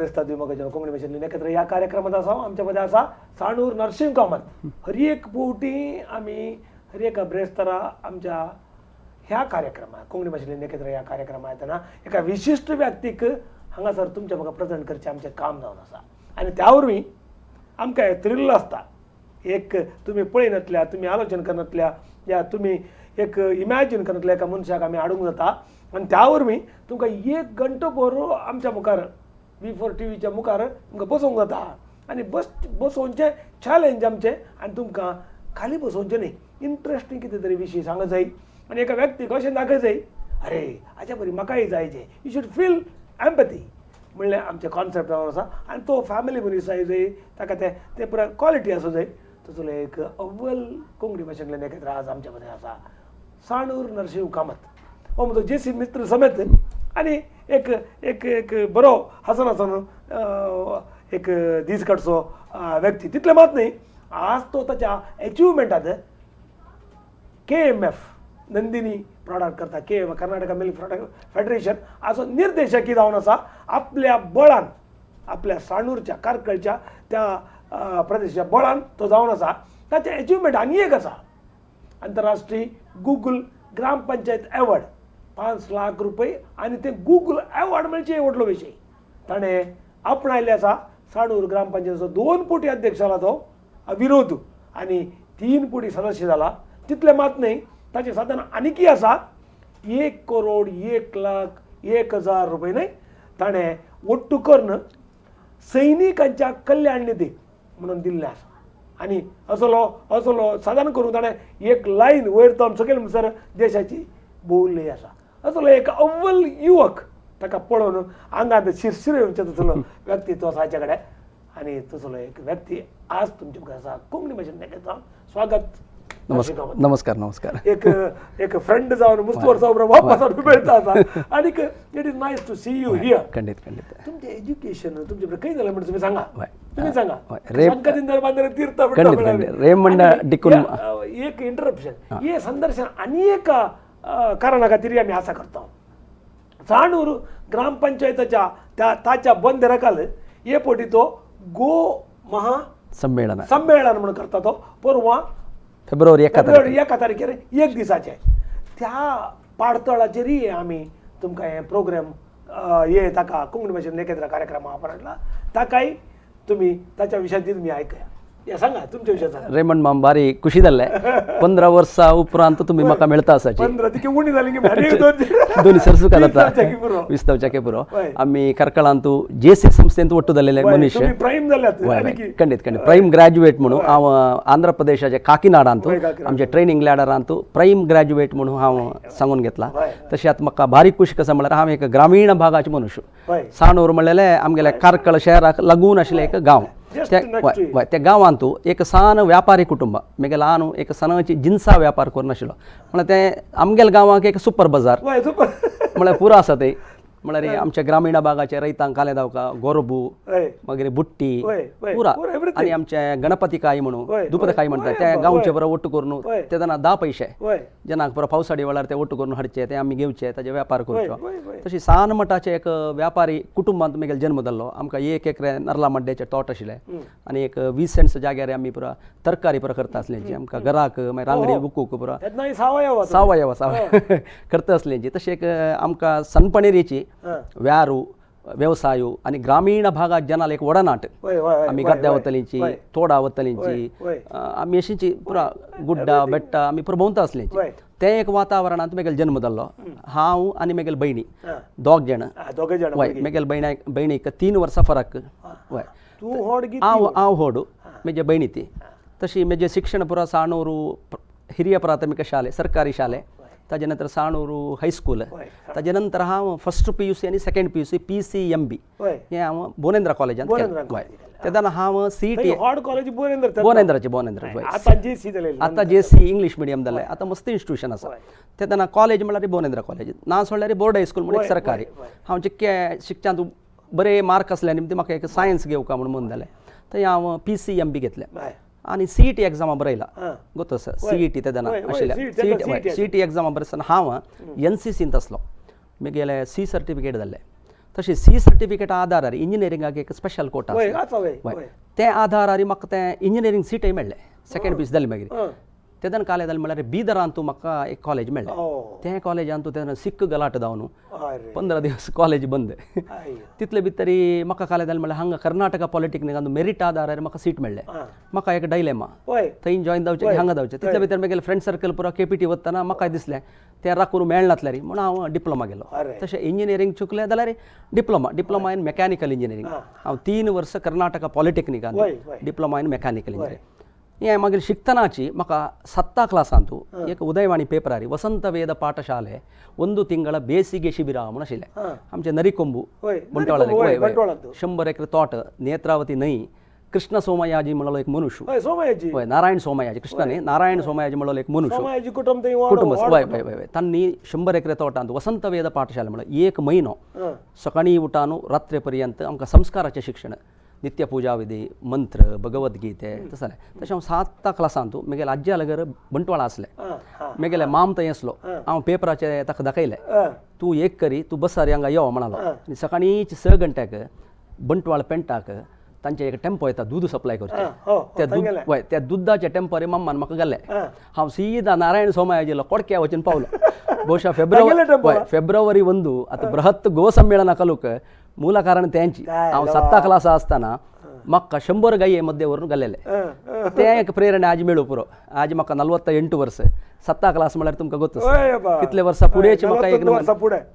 ब्रेस्तार द्विमगजन कोंकणी भाशेंतल्यान एकत्र ह्या कार्यक्रमात आसा. आमच्या मदें आसा साणूर नरसिंह कामत. हर एक फावटी आमी हर एका ब्रेस्तारा आमच्या ह्या कार्यक्रमात कोंकणी भाशेंतल्यान एकत्र ह्या कार्यक्रमात येतना एका विशिश्ट व्यक्तीक हांगासर तुमच्या म्हाका प्रेजेंट करचें आमचें काम जावन आसा. आनी त्या वरवीं आमकां थ्रिल आसता. एक तुमी पळयनातल्या, तुमी आलोचन करनातल्या, या तुमी एक इमॅजीन करनातल्या एका मनशाक आमी हाडूंक जाता. आनी त्या वरवीं तुमकां एक घंटो भर आमच्या मुखार V4 टीव्हीच्या मुखार तुमकां बसोवंक जाता. आनी बसोवचें चॅलेंज आमचें, आनी तुमकां खाली बसोवचें न्ही, इंट्रस्टींग कितें तरी विशय सांगत जाय आनी एका व्यक्तीक अशें दाखय जाय, अरे हाच्या बरी म्हाकाय जाय जें. You should feel empathy म्हणल्यार आमचें कॉन्सेप्ट जावन आसा. आनी तो फॅमिली मनीस जाय जाय, ताका तें तें पुराय क्वॉलिटी आसूं जाय. तसलो एक अव्वल कोंकणी भाशेंतल्यान एकत्र आज आमच्या मदें आसा साणूर नरसिंह कामत. हो म्हजो जेसी मित्र समेत आनी एक एक एक बरो हांसून हांसून एक दीस काडचो व्यक्ती. तितलें मात न्ही, आज तो ताच्या एचिवमेंटात KMF Nandini product करता, KMF Karnataka milk product federation हाचो निर्देशकी जावन आसा. आपल्या बळान, आपल्या साणूरच्या कारकळच्या त्या प्रदेशाच्या बळान तो जावन आसा. ताचें एचिवमेंट आनी एक आसा, आंतरराष्ट्रीय गुगल ग्रामपंचायत एवॉर्ड 5 लाख रुपये. आनी ते गुगल एवॉर्ड मेळचे व्हडलो विशय ताणें आपणायल्ले आसा. साणूर ग्रामपंचायतीचो 2 कोटी अध्यक्ष जाला तो विरोध, आनी 3 कोटी सदस्य जाला. तितलें मात न्ही, ताचें साधन आनीकय आसा, 1 करोड 1 लाख 1 हजार रुपये न्ही ताणें ಒಟ್ಟು करून सैनिकांच्या कल्याण निधी म्हणून दिल्लें आसा. आनी असलो असलो सादारण करून ताणें एक लायन वयर जावन सकयल म्हणसर देशाची भोंवल्ली आसा. असलो एक अव्वल युवक ताका पळोवन आंगांत शिरशिर येवचें तसलो व्यक्तित्व आसा हाच्या कडेन. आनी तसलो एक व्यक्ती आज तुमचे मुखार आसा. कोंकणी भाशेन जावन स्वागत. नमस्कार नमस्कार नमस्कार. एक एक फ्रेंड जावन मुस्त वर्सां उपरांत वापस आमी मेळटा आसा. आनीक it is nice to see you here. खंडीत खंडीत. तुमचें एज्युकेशन तुमचें खंय जालें म्हणटा तुमी सांगा, तुमी सांगा. खंडीत खंडीत. रेमंड डिकून एक इंटरप्शन, हे संदर्शन आनी एक कारणा खातीर आमी आसा करता. साणूर ग्रामपंचायतीच्या त्या ताच्या बंद रकाल हे पटी तो गो महा संमेलन संमेलन म्हणून करता तो परवा फेब्रुवारी 1 तारखेर एक दिसाचे. त्या पाडतळाचेरय आमी तुमकां हे प्रोग्राम हे ताका कोंकणी भाशेन एकत्र कार्यक्रम आपणाला ताकाय तुमी ताच्या विशयाची तुमी आयकया. हे सांगा तुमच्या विशयात सांगा. रेमंड माम बारी खुशी जाल्ले 15 वर्सां उपरांत तुमी म्हाका मेळता आसाची. 15 तिके उणी जाली की दोन सरसुका जाता 20 जावच्याके पुरो. आमी कार्कळांतू जेसी संस्थेंत ಒಟ್ಟು जाल्लेले मनीस. प्राईम जाल्यात. खंडीत खंडीत. प्राईम ग्रॅज्युएट म्हणून हांव आंध्र प्रदेशाचे काकीनाडांतू आमचे ट्रेनिंग लॅडरांतू प्राईम ग्रॅज्युएट म्हणून हांव सांगून घेतला. तशें आतां म्हाका बारीक खुशी कसा म्हळ्यार हांव एक ग्रामीण भागाचे मनुष्य. साणूर म्हणलेले आमगेले कार्कळ शहराक लागून आशिल्लें एक गांव. त्या गांवांतू एक सान व्यापारी कुटुंब मेगे ल्हान एक सणाची जिन्सा व्यापार करून आशिल्लो. म्हळ्यार तें आमगेल्या गांवांक एक सुपर बाजार म्हळ्यार पुरो आसा ते. म्हळ्यार आमच्या ग्रामीण भागाचे रयतांक काले दावका गोरबू मागीर बुट्टी पुरा आनी आमचे गणपती काई म्हणून दुपद काई म्हणटा त्या गांवचे बरो ಒಟ್ಟು करून ते तेन्ना 10 पैशे जेन्ना पुरो पावसाडी वेळार ते ಒಟ್ಟು करून हाडचे ते आमी घेवचे ताजे व्यापार करचो. तशी सान मठाचे एक व्यापारी कुटुंबांत मेगेलो जन्म जाल्लो. आमकां 1 एकरे नर्ला मड्ड्याचे तोट आशिल्लें आनी एक 20 सेंट्स जाग्यार आमी पुरा तरकारी पुरा करता आसलेंची. आमकां घराक मागीर रांगडी बुकूक पुरा सावयव सावयव करता आसलेंची. तशें एक आमकां सनपणेरीची व्यारू व्यवसाय आनी ग्रामीण भागात जनाल एक वडनाट आमी गद्द्या वतलींची तोडा वतलींची आमी अशींची पुरा गुड्डा बेट्टा आमी पुरा भोंवता आसलींची. तें एक वातावरणांत मेगेलो जन्म जाल्लो. हांव आनी मेगेले भयणी दोग जाण. हय, मेगेले भयणीक 3 वर्सां फरक. हय, हांव हांव व्हड, म्हजे भयणी ती. तशी म्हजें शिक्षण पुरा साणूर हिरिय प्राथमिक शाले सरकारी शाले, ताजे नंतर साणूर हायस्कूल, ताजे नंतर हांव फर्स्ट PUC आनी सेकंड PUC PCMB हें हांव बोनेंद्र कॉलेजांत केलें. तेन्ना हांव CET बोनेंद्राचे बोनेंद्र आतां JC English medium जालें, आतां मस्त इन्स्टिट्यूशन आसा. तेन्ना कॉलेज म्हळ्यार बोनेंद्र कॉलेज, ना सोडल्यार बोर्ड हायस्कूल म्हणून सरकारी. हांव जितके शिक्षणांत बरे मार्क आसले निमती म्हाका एक सायन्स घेवका म्हणून मन जालें, थंय हांव PCMB घेतलें आनी CET एग्जामा बरयला. गोतो सर CET तेन्ना आशिल्लें. CET एग्जामा बरयतना हांव NCCंत आसलो. म्हगेलें C certificate जाल्लें. तशें सी सर्टिफिकेट आधारार इंजिनियरिंगाक एक स्पेशल कोटा ते आधारार म्हाका तें इंजिनियरींग सीटय मेळ्ळें सेकेंड पीस जाली मागीर तेदन काले जालें म्हळ्यार बिदरांतू म्हाका एक कॉलेज मेळ्ळें तें कॉलेजांतू तेन्ना सिक्क गलाट जावन 15 दिवस कॉलेज बंद तितले भितरी म्हाका काले जालें म्हळ्यार हांगा कर्नाटका पॉलिटेक्निकांत मेरीट आधारार म्हाका सीट मेळ्ळें म्हाका एक डायलेमा थंय जॉयन जावचें की हांगा जावचें तितले भितर म्हगेलें फ्रेंड सर्कल पुरो केपीटी वतना म्हाका दिसलें तें राखून मेळनातलें री म्हणून हांव डिप्लोमा गेलो तशें इंजिनियरींग चुकलें जाल्यार diploma diploma in mechanical engineering हांव 3 वर्सां कर्नाटका पॉलिटेक्निकांत डिप्लोमा इन मॅकॅनिकल इंजिनियरींग हें मागीर शिकतनाची म्हाका 7 क्लासांतू एक उदयवाणी पेपरार वसंत ವೇದ ಪಾಠಶಾಲೆ 1 ತಿಂಗಳ ಬೇಸಿಗೆ ಶಿಬಿರ म्हणून आशिल्लें आमचें नरिकोंबू बंटवाळांत 100 एकर तोट नेत्रावती न्हंय कृष्ण सोमयाजी म्हणलो एक मनुष्य हय नारायण सोमयाजी कृष्ण न्ही नारायण सोमयाजी म्हणलो एक मनुष्य कुटुंब हय हय हय तांणी 100 एकर तोटांत वसंत ವೇದ ಪಾಠಶಾಲೆ म्हणल्यार 1 म्हयनो सकाळीं उठान रात्रे पर्यंत आमकां संस्काराचें शिक्षण नित्य पूजा विधी मंत्र भगवद्गीते तशें जालें तशें हांव 7 क्लासांत म्हगेले आज्याले घर बंटवाळा आसलें म्हगेले माम थंय आसलो हांव पेपराचे ताका दाखयलें तूं एक करी तूं बसार हांगा यो म्हणालो आनी सकाळींच 6 घंट्याक बंटवाळ पेंटाक तांचे एक टेम्पो येता दूद सप्लाय करचें त्या दूद वय त्या दुदाच्या टेम्पोर मम्मान म्हाका घालें हांव सीदा नारायण सोमयाजीलो कोडक्या वचून पावलो ಬಹುಶಃ ಫೆಬ್ರವರಿ 1 आतां बृहत् गो सम्मेळना कलूक मूಲ कारण तेंची हांव 7 क्लास आसतना म्हाका 100 गाये मध्ये व्हरून घालेलें तें एक प्रेरणा आज मेळूं पुरो आज म्हाका 48 वर्स 7 क्लास म्हळ्यार तुमकां गोत्त कितले वर्सां फुडेंच म्हाका एक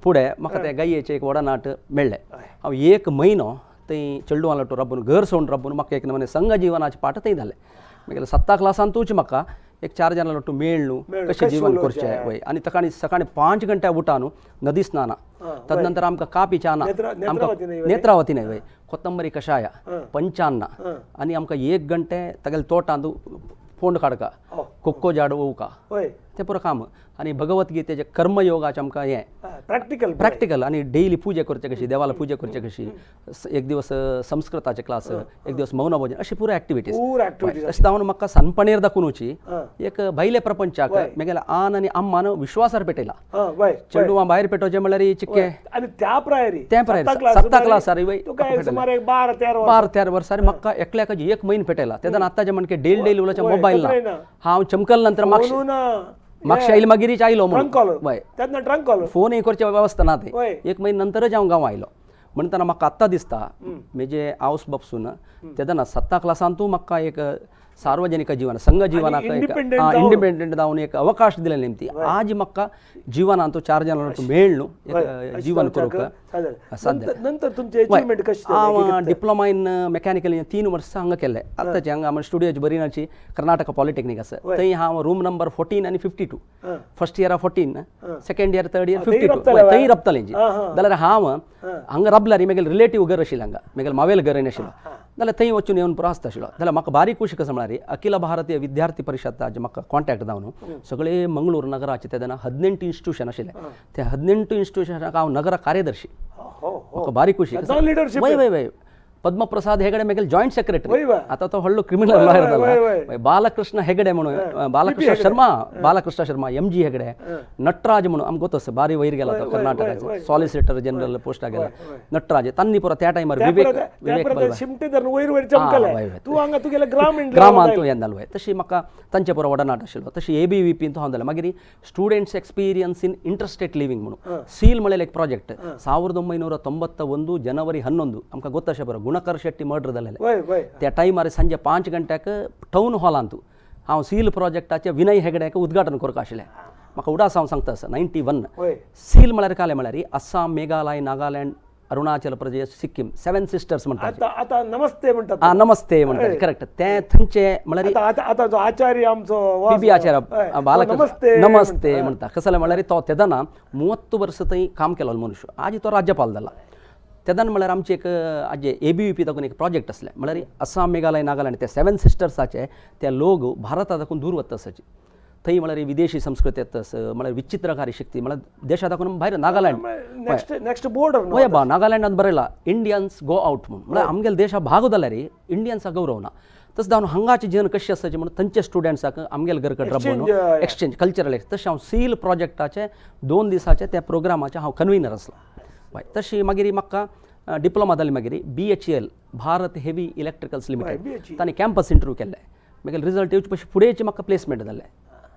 फुडें म्हाका त्या गायेचें एक वडनाट मेळ्ळें हांव 1 म्हयनो थंय चेडवां लाटू राबून घर सोडून राबून म्हाका एक नमूने संघ जीवनाचे पाठ थंय जाले मागीर 7 क्लासांतूच म्हाका एक 4 जाणां लोटू मेळ्ळू कशें जीवन करचें वय आनी सकाळीं सकाळीं 5 घंट्या उठान नदी स्नाना तदनंतर आमकां कापी च्या ना आमकां नेत्रावती न्हय वय कोत्तंबरी कषाय पंचान्न आनी आमकां 1 घंटे तागेले तोटांत फोंड काडका कोक्को झाड ओवका तें पुरो काम आनी भगवद्गीतेचें कर्मयोगाचें आमकां हें प्रॅक्टिकल प्रॅक्टिकल आनी डेली पुजा करचे कशी देवाला पुजा करचे कशी एक दिवस संस्कृताचे क्लास एक दिवस मौन भोजन अशी पुरो एक्टिविटीज तशें जावन म्हाका सनपणेर दाखोवची एक भायले प्रपंचाक म्हगेल्या आन आनी अम्मान विश्वासार पेटयला चेडवां भायर पेटोवचें म्हळ्यार चिक्के आनी त्या प्रायरी त्या प्रायरी 7 क्लासार 12-13 वर्सां म्हाका एकल्याक 1 म्हयनो पेटयला तेन्ना आतांचे म्हणके डेली डेली उलोवचें मोबायल ना हांव चमकल नंतर मागशे आयलो मागीरच आयलो म्हणून फोन करचे वेवस्था ना ते 1 म्हयने नंतरच हांव गांव आयलो म्हणटना म्हाका आत्तां दिसता म्हजे आवस बापसून तेन्ना 7 क्लासांतू म्हाका एक सार्वजनिक जीवन संघ जीवनाक इंडिपेंडंट जावन एक अवकाश दिले निमती आज म्हाका जीवनांत 4 जाणां मेळ्ळू एक जीवन करूंक साध्य नंतर तुमचें अचीवमेंट कशें हांव डिप्लोमा इन मॅकॅनिकल 3 वर्सां हांगा केलें आतांचें हांगा आमच्या स्टुडियोची बरी कर्नाटक पॉलिटेक्निक आसा थंय हांव रूम नंबर 14 आनी 52 फर्स्ट इयरा 14 सेकंड इयर थर्ड इयर 52 थंय राबतालें जाल्यार हांव हांगा राबल्यार म्हगेलें रिलेटीव घर आशिल्लें हांगा म्हगेलें मावेल घर आशिल्लो जाल्यार थंय वचून येवन पुरो आसता आशिल्लो जाल्यार म्हाका बारीक खुशी कसो म्हळ्यार अखिल भारतीय विद्यार्थी परिशदाचे म्हाका कॉन्टॅक्ट जावन सगळे मंगळूर नगराचे तेन्ना 18 इन्स्टिट्यूशन आशिल्लें त्या 18 इन्स्टिट्यूशनाक हांव नगर कार्यदर्शी म्हाका बारीक खुशी वय वय वय पद्मप्रसाद हेगडे म्हगेले जॉयंट सेक्रेटरी आतां तो व्हडलो क्रिमिनल लॉयर जाला बालकृष्ण हेगडे म्हणून बालकृष्ण शर्मा बालकृष्ण शर्मा एम जी हेगडे नटराज म्हणून आमकां गोत आसा बारी वयर गेला तो कर्नाटकाचो सॉलिसिटर जनरल पोस्टाक गेला नटराज तांणी पुरो त्या टायमार विवेक विवेक ग्रामांत हें जालो तशी म्हाका तांचे पुरो वडनाट आशिल्लो तशी ए बी व्ही पी हांव जालें मागीर students experience in interstate living म्हणून सील म्हळ्यार एक प्रोजेक्ट 1991 जनवरी 11 आमकां गोत आसा बरो गुणकर शेट्टी मर्डर जालेले त्या टायमार संजे 5 घंट्याक टावन हॉलांत हांव सील प्रोजेक्टाचें विनय हेगड्याक उद्घाटन करपाक आशिल्लें म्हाका उडास हांव सांगता आसा 91 सील म्हळ्यार कालें म्हळ्यार आसाम मेघालय नागालँड अरुणाचल प्रदेश सिक्कीम 7 सिस्टर्स म्हणटात आतां नमस्ते म्हणटात नमस्ते म्हणटात करेक्ट तें थंयचें म्हळ्यार आतां जो आचार्य आमचो पी बी आचार्य बालकृष्ण नमस्ते म्हणटा कसलें म्हळ्यार तो तेदना 30 वर्सां थंय काम केलो मनुष्य आज तो राज्यपाल जाला तेदन म्हळ्यार आमचें एक आजे ए बी व्ही पी दाखून एक प्रोजेक्ट आसलें म्हळ्यार आसाम मेघालय नागालँड ते 7 सिस्टर्साचे ते लोक भारता दाखून दूर वता आसाचे थंय म्हळ्यार विदेशी संस्कृती येता म्हळ्यार विचित्रकारी शक्ती म्हळ्यार देशा दाखून भायर नागालँड नेक्स्ट बोर्डर वय बा नागालँडांत बरयला इंडियन्स गो आउट म्हणून म्हळ्यार आमगेले देशा भाग जाल्यार इंडियन्साक गौरव ना तशें जावन हांगाचे जीवन कशें आसाचें म्हणून थंयचे स्टुडंट्साक आमगेले घर कडेन राबोवन एक्सचेंज कल्चरल तशें हांव सील प्रोजेक्टाचे 2 दिसाचे त्या प्रोग्रामाचे हांव कन्विनर आसलो. हय तशी मागीर म्हाका डिप्लोमा जाली मागीर BHEL Bharat heavy electricals limited तांणी कॅम्पस इंटरव्यू केल्ले मागीर रिजल्ट येवचे पयलीं फुडेंचे म्हाका प्लेसमेंट जालें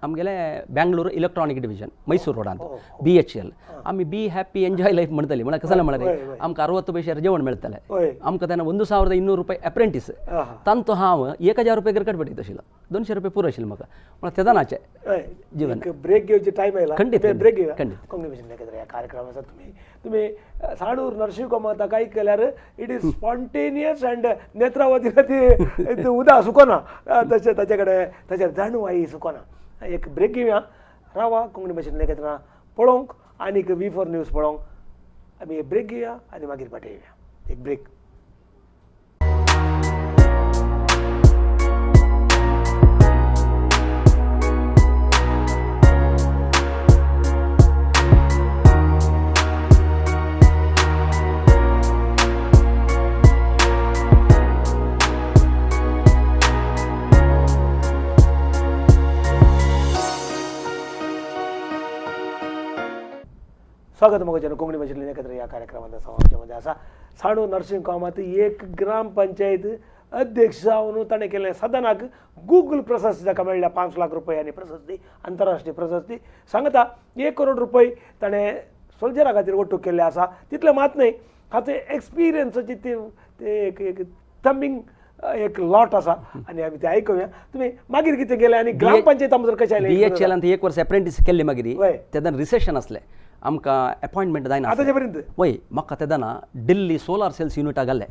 आमगेले बँगलोर इलेक्ट्रॉनिक डिविजन मैसूर रोडांत BHEL आमी बी हॅपी एन्जॉय लायफ म्हणटली म्हळ्यार कसलें म्हळ्यार आमकां 60 पयशार जेवण मेळटलें आमकां तेन्ना 1200 रुपये अप्रेंटीस तांचो हांव 1000 रुपये करकट पडयत आशिल्लो 200 रुपये पुरो आशिल्ले म्हाका म्हळ्यार तेदनाचें जीवन ब्रेक घेवचे टायम आयला खंडीत ब्रेक घेवया कोंकणी भाशेन ह्या कार्यक्रम आसा तुमी तुमी साणूर नरशिंव कामत काय केल्यार it is spontaneous and Netravati ती उदक सुकोना तशें ताचे कडेन ताचेर जाणवाय सुकोना एक ब्रेक घेवया रावा कोंकणी भाशेन एकत्र पळोवंक आनीक V4 news पळोवंक आमी एक ब्रेक घेवया आनी मागीर फाटीं येवया एक ब्रेक. स्वागत मगो कोंकणी भाशेंतल्यान एकत्र ह्या कार्यक्रमांत आसा आमच्या मदें आसा साणूर नरशिंव कामत एक ग्रामपंचायत अध्यक्ष जावन ताणें केलें सदनाक गुगल प्रशस्ती ताका मेळ्ळ्या 5 लाख रुपया आनी प्रशस्ती आंतरराष्ट्रीय प्रशस्ती सांगता 1 करोड रुपये ताणें सोल्जरा खातीर वट्टू केल्ले आसा तितलें मात न्हय हाचो एक्सपिरियन्साची ती एक एक थंबींग एक लॉट आसा आनी आमी ते आयकुया तुमी मागीर कितें केलें आनी ग्रामपंचायत आमसर कशें आयलें BHEL एक वर्स अप्रेंटीस केल्ली मागीर तेन्ना रिसेशन आसलें आमकां अपॉयंटमेंट जायना आतांचे पर्यंत वय म्हाका तेन्ना दिल्ली सोलार सेल्स युनिटा घाल्लें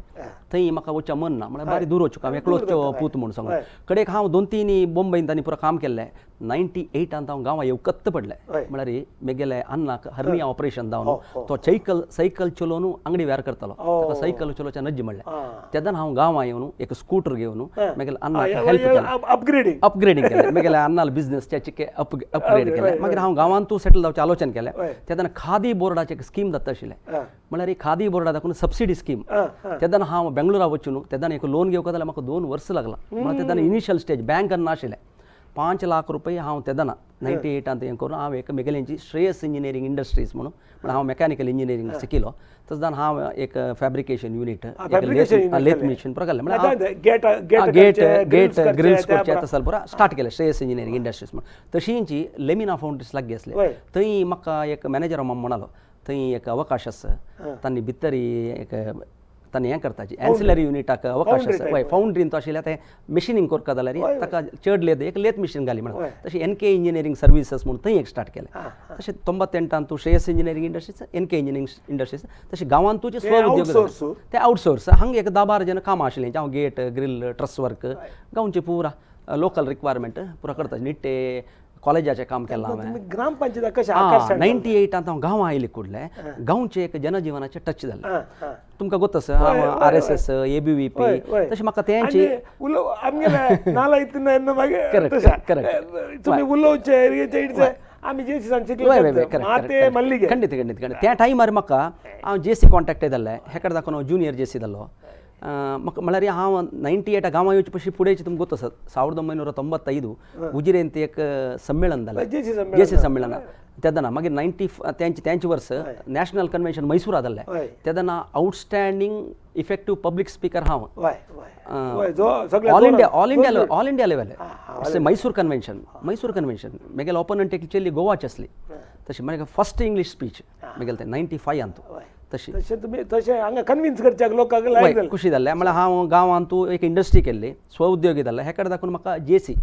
थंय म्हाका वचचें मन ना म्हळ्यार बारी दूर वचूं हांव एकलोच पूत म्हूण सांगून कडेक हांव 2-3 बोंबयन तांणी पुरो काम केल्लें 98 हांव गांवां येवकत्त पडलें म्हळ्यार मेगेले अन्नाक हर्निया ऑपरेशन जावन तो सायकल चलोवन आंगडी व्यार करतालो ताका सायकल चलोवचें नज्जी म्हणलें तेन्ना हांव गांवां येवन एक स्कूटर घेवन मेगेले अन्नाक हेल्प केलें अपग्रेडींग केलें मेगेले अन्नाल बिजनेस चिके अपग्रेड केलें मागीर हांव गांवांतू सेटल जावचें आलोचन केलें तेन्ना खादी बोर्डाचें एक स्कीम जाता आशिल्लें म्हळ्यार खादी बोर्डा दाखोवन सबसिडी स्कीम तेन्ना हांव बेंगळुरा वचून तेन्ना एक लोन घेवंक जाल्यार म्हाका 2 वर्सां लागलां म्हळ्यार तेन्ना इनिशियल स्टेज बँकान नाशिल्लें 5 लाख रुपये हांव तेन्ना 98 हें करून हांव एक मेगेलेंची श्रेयस इंजिनियरींग इंडस्ट्रीज म्हणून हांव मेकॅनिकल इंजिनियरींग शिकिलो तसदान हांव एक फॅब्रिकेशन युनिट लेथ मिशन पुरो घालें म्हळ्यार गेट गेट ग्रिल्स करचे तसो पुरो स्टार्ट केलें श्रेयस इंजिनियरींग इंडस्ट्रीज म्हणून तशींची लेमिना फाउंड्रीज लागीं आसले थंय म्हाका एक मॅनेजर म्हणालो थंय एक अवकाश आसा तांणी भितर एक तांणी हें करताची एन्सिलरी युनिटाक अवकाश आसा हय फाउंड्रीन तो आशिल्ल्या तें मशिनींग करता जाल्यार ताका चड लेथ एक लेथ मशीन घाली म्हणून तशें NK engineering services म्हणून थंय एक स्टार्ट केलें तशें 98 तूं Shreyas engineering industries NK engineering industries तशें गांवांतूचे स्व उद्योग ते आउटसोर्स हांगा एक 10-12 जण कामां आशिल्लीं हांव गेट ग्रील ट्रस वर्क गांवचे पुरा लोकल रिक्वायरमेंट पुरा करता निट्टे कॉलेजाचें काम केलां हांवें ग्रामपंचायत कशें 98 हांव गांवां आयले कुडले गांवचें एक जनजिवनाचें टच जालें तुमकां गोत आसा हांव RSS ABVP तशें म्हाका तेंचे करेक्ट करेक्ट तुमी उलोवचें आमी जेसी शिकले खंडीत खंडीत खंडीत त्या टायमार म्हाका हांव जेसी कॉन्टेक्ट जाल्लें हेकडे दाखोवन हांव ज्युनियर जेसी जाल्लो म्हाका म्हळ्यार हांव 98 गांवां येवचे पयलीं फुडें तुमकां गोत आसा 1995 उजिरेंत एक सम्मेलन जालें जेसी सम्मेलन तेन्ना मागीर 90 तेंचे वर्स नॅशनल कन्वेन्शन मैसूरा जाल्लें तेन्ना आउटस्टँडींग इफेक्टीव पब्लीक स्पीकर हांव all India all India all India level Mysore convention Mysore convention मेगेले ओपोनंट एक चेल्ली गोवाची आसली तशें मागीर फर्स्ट इंग्लीश स्पीच मेगेले तें 95 तशी तशें तुमी तशें हांगा कन्विन्स करच्याक लोकांक लायक जालें खुशी जालें म्हळ्यार हांव गांवांतू एक इंडस्ट्री केल्ली स्व उद्योगी जाल्लें हेकडे दाखोवन म्हाका जेसी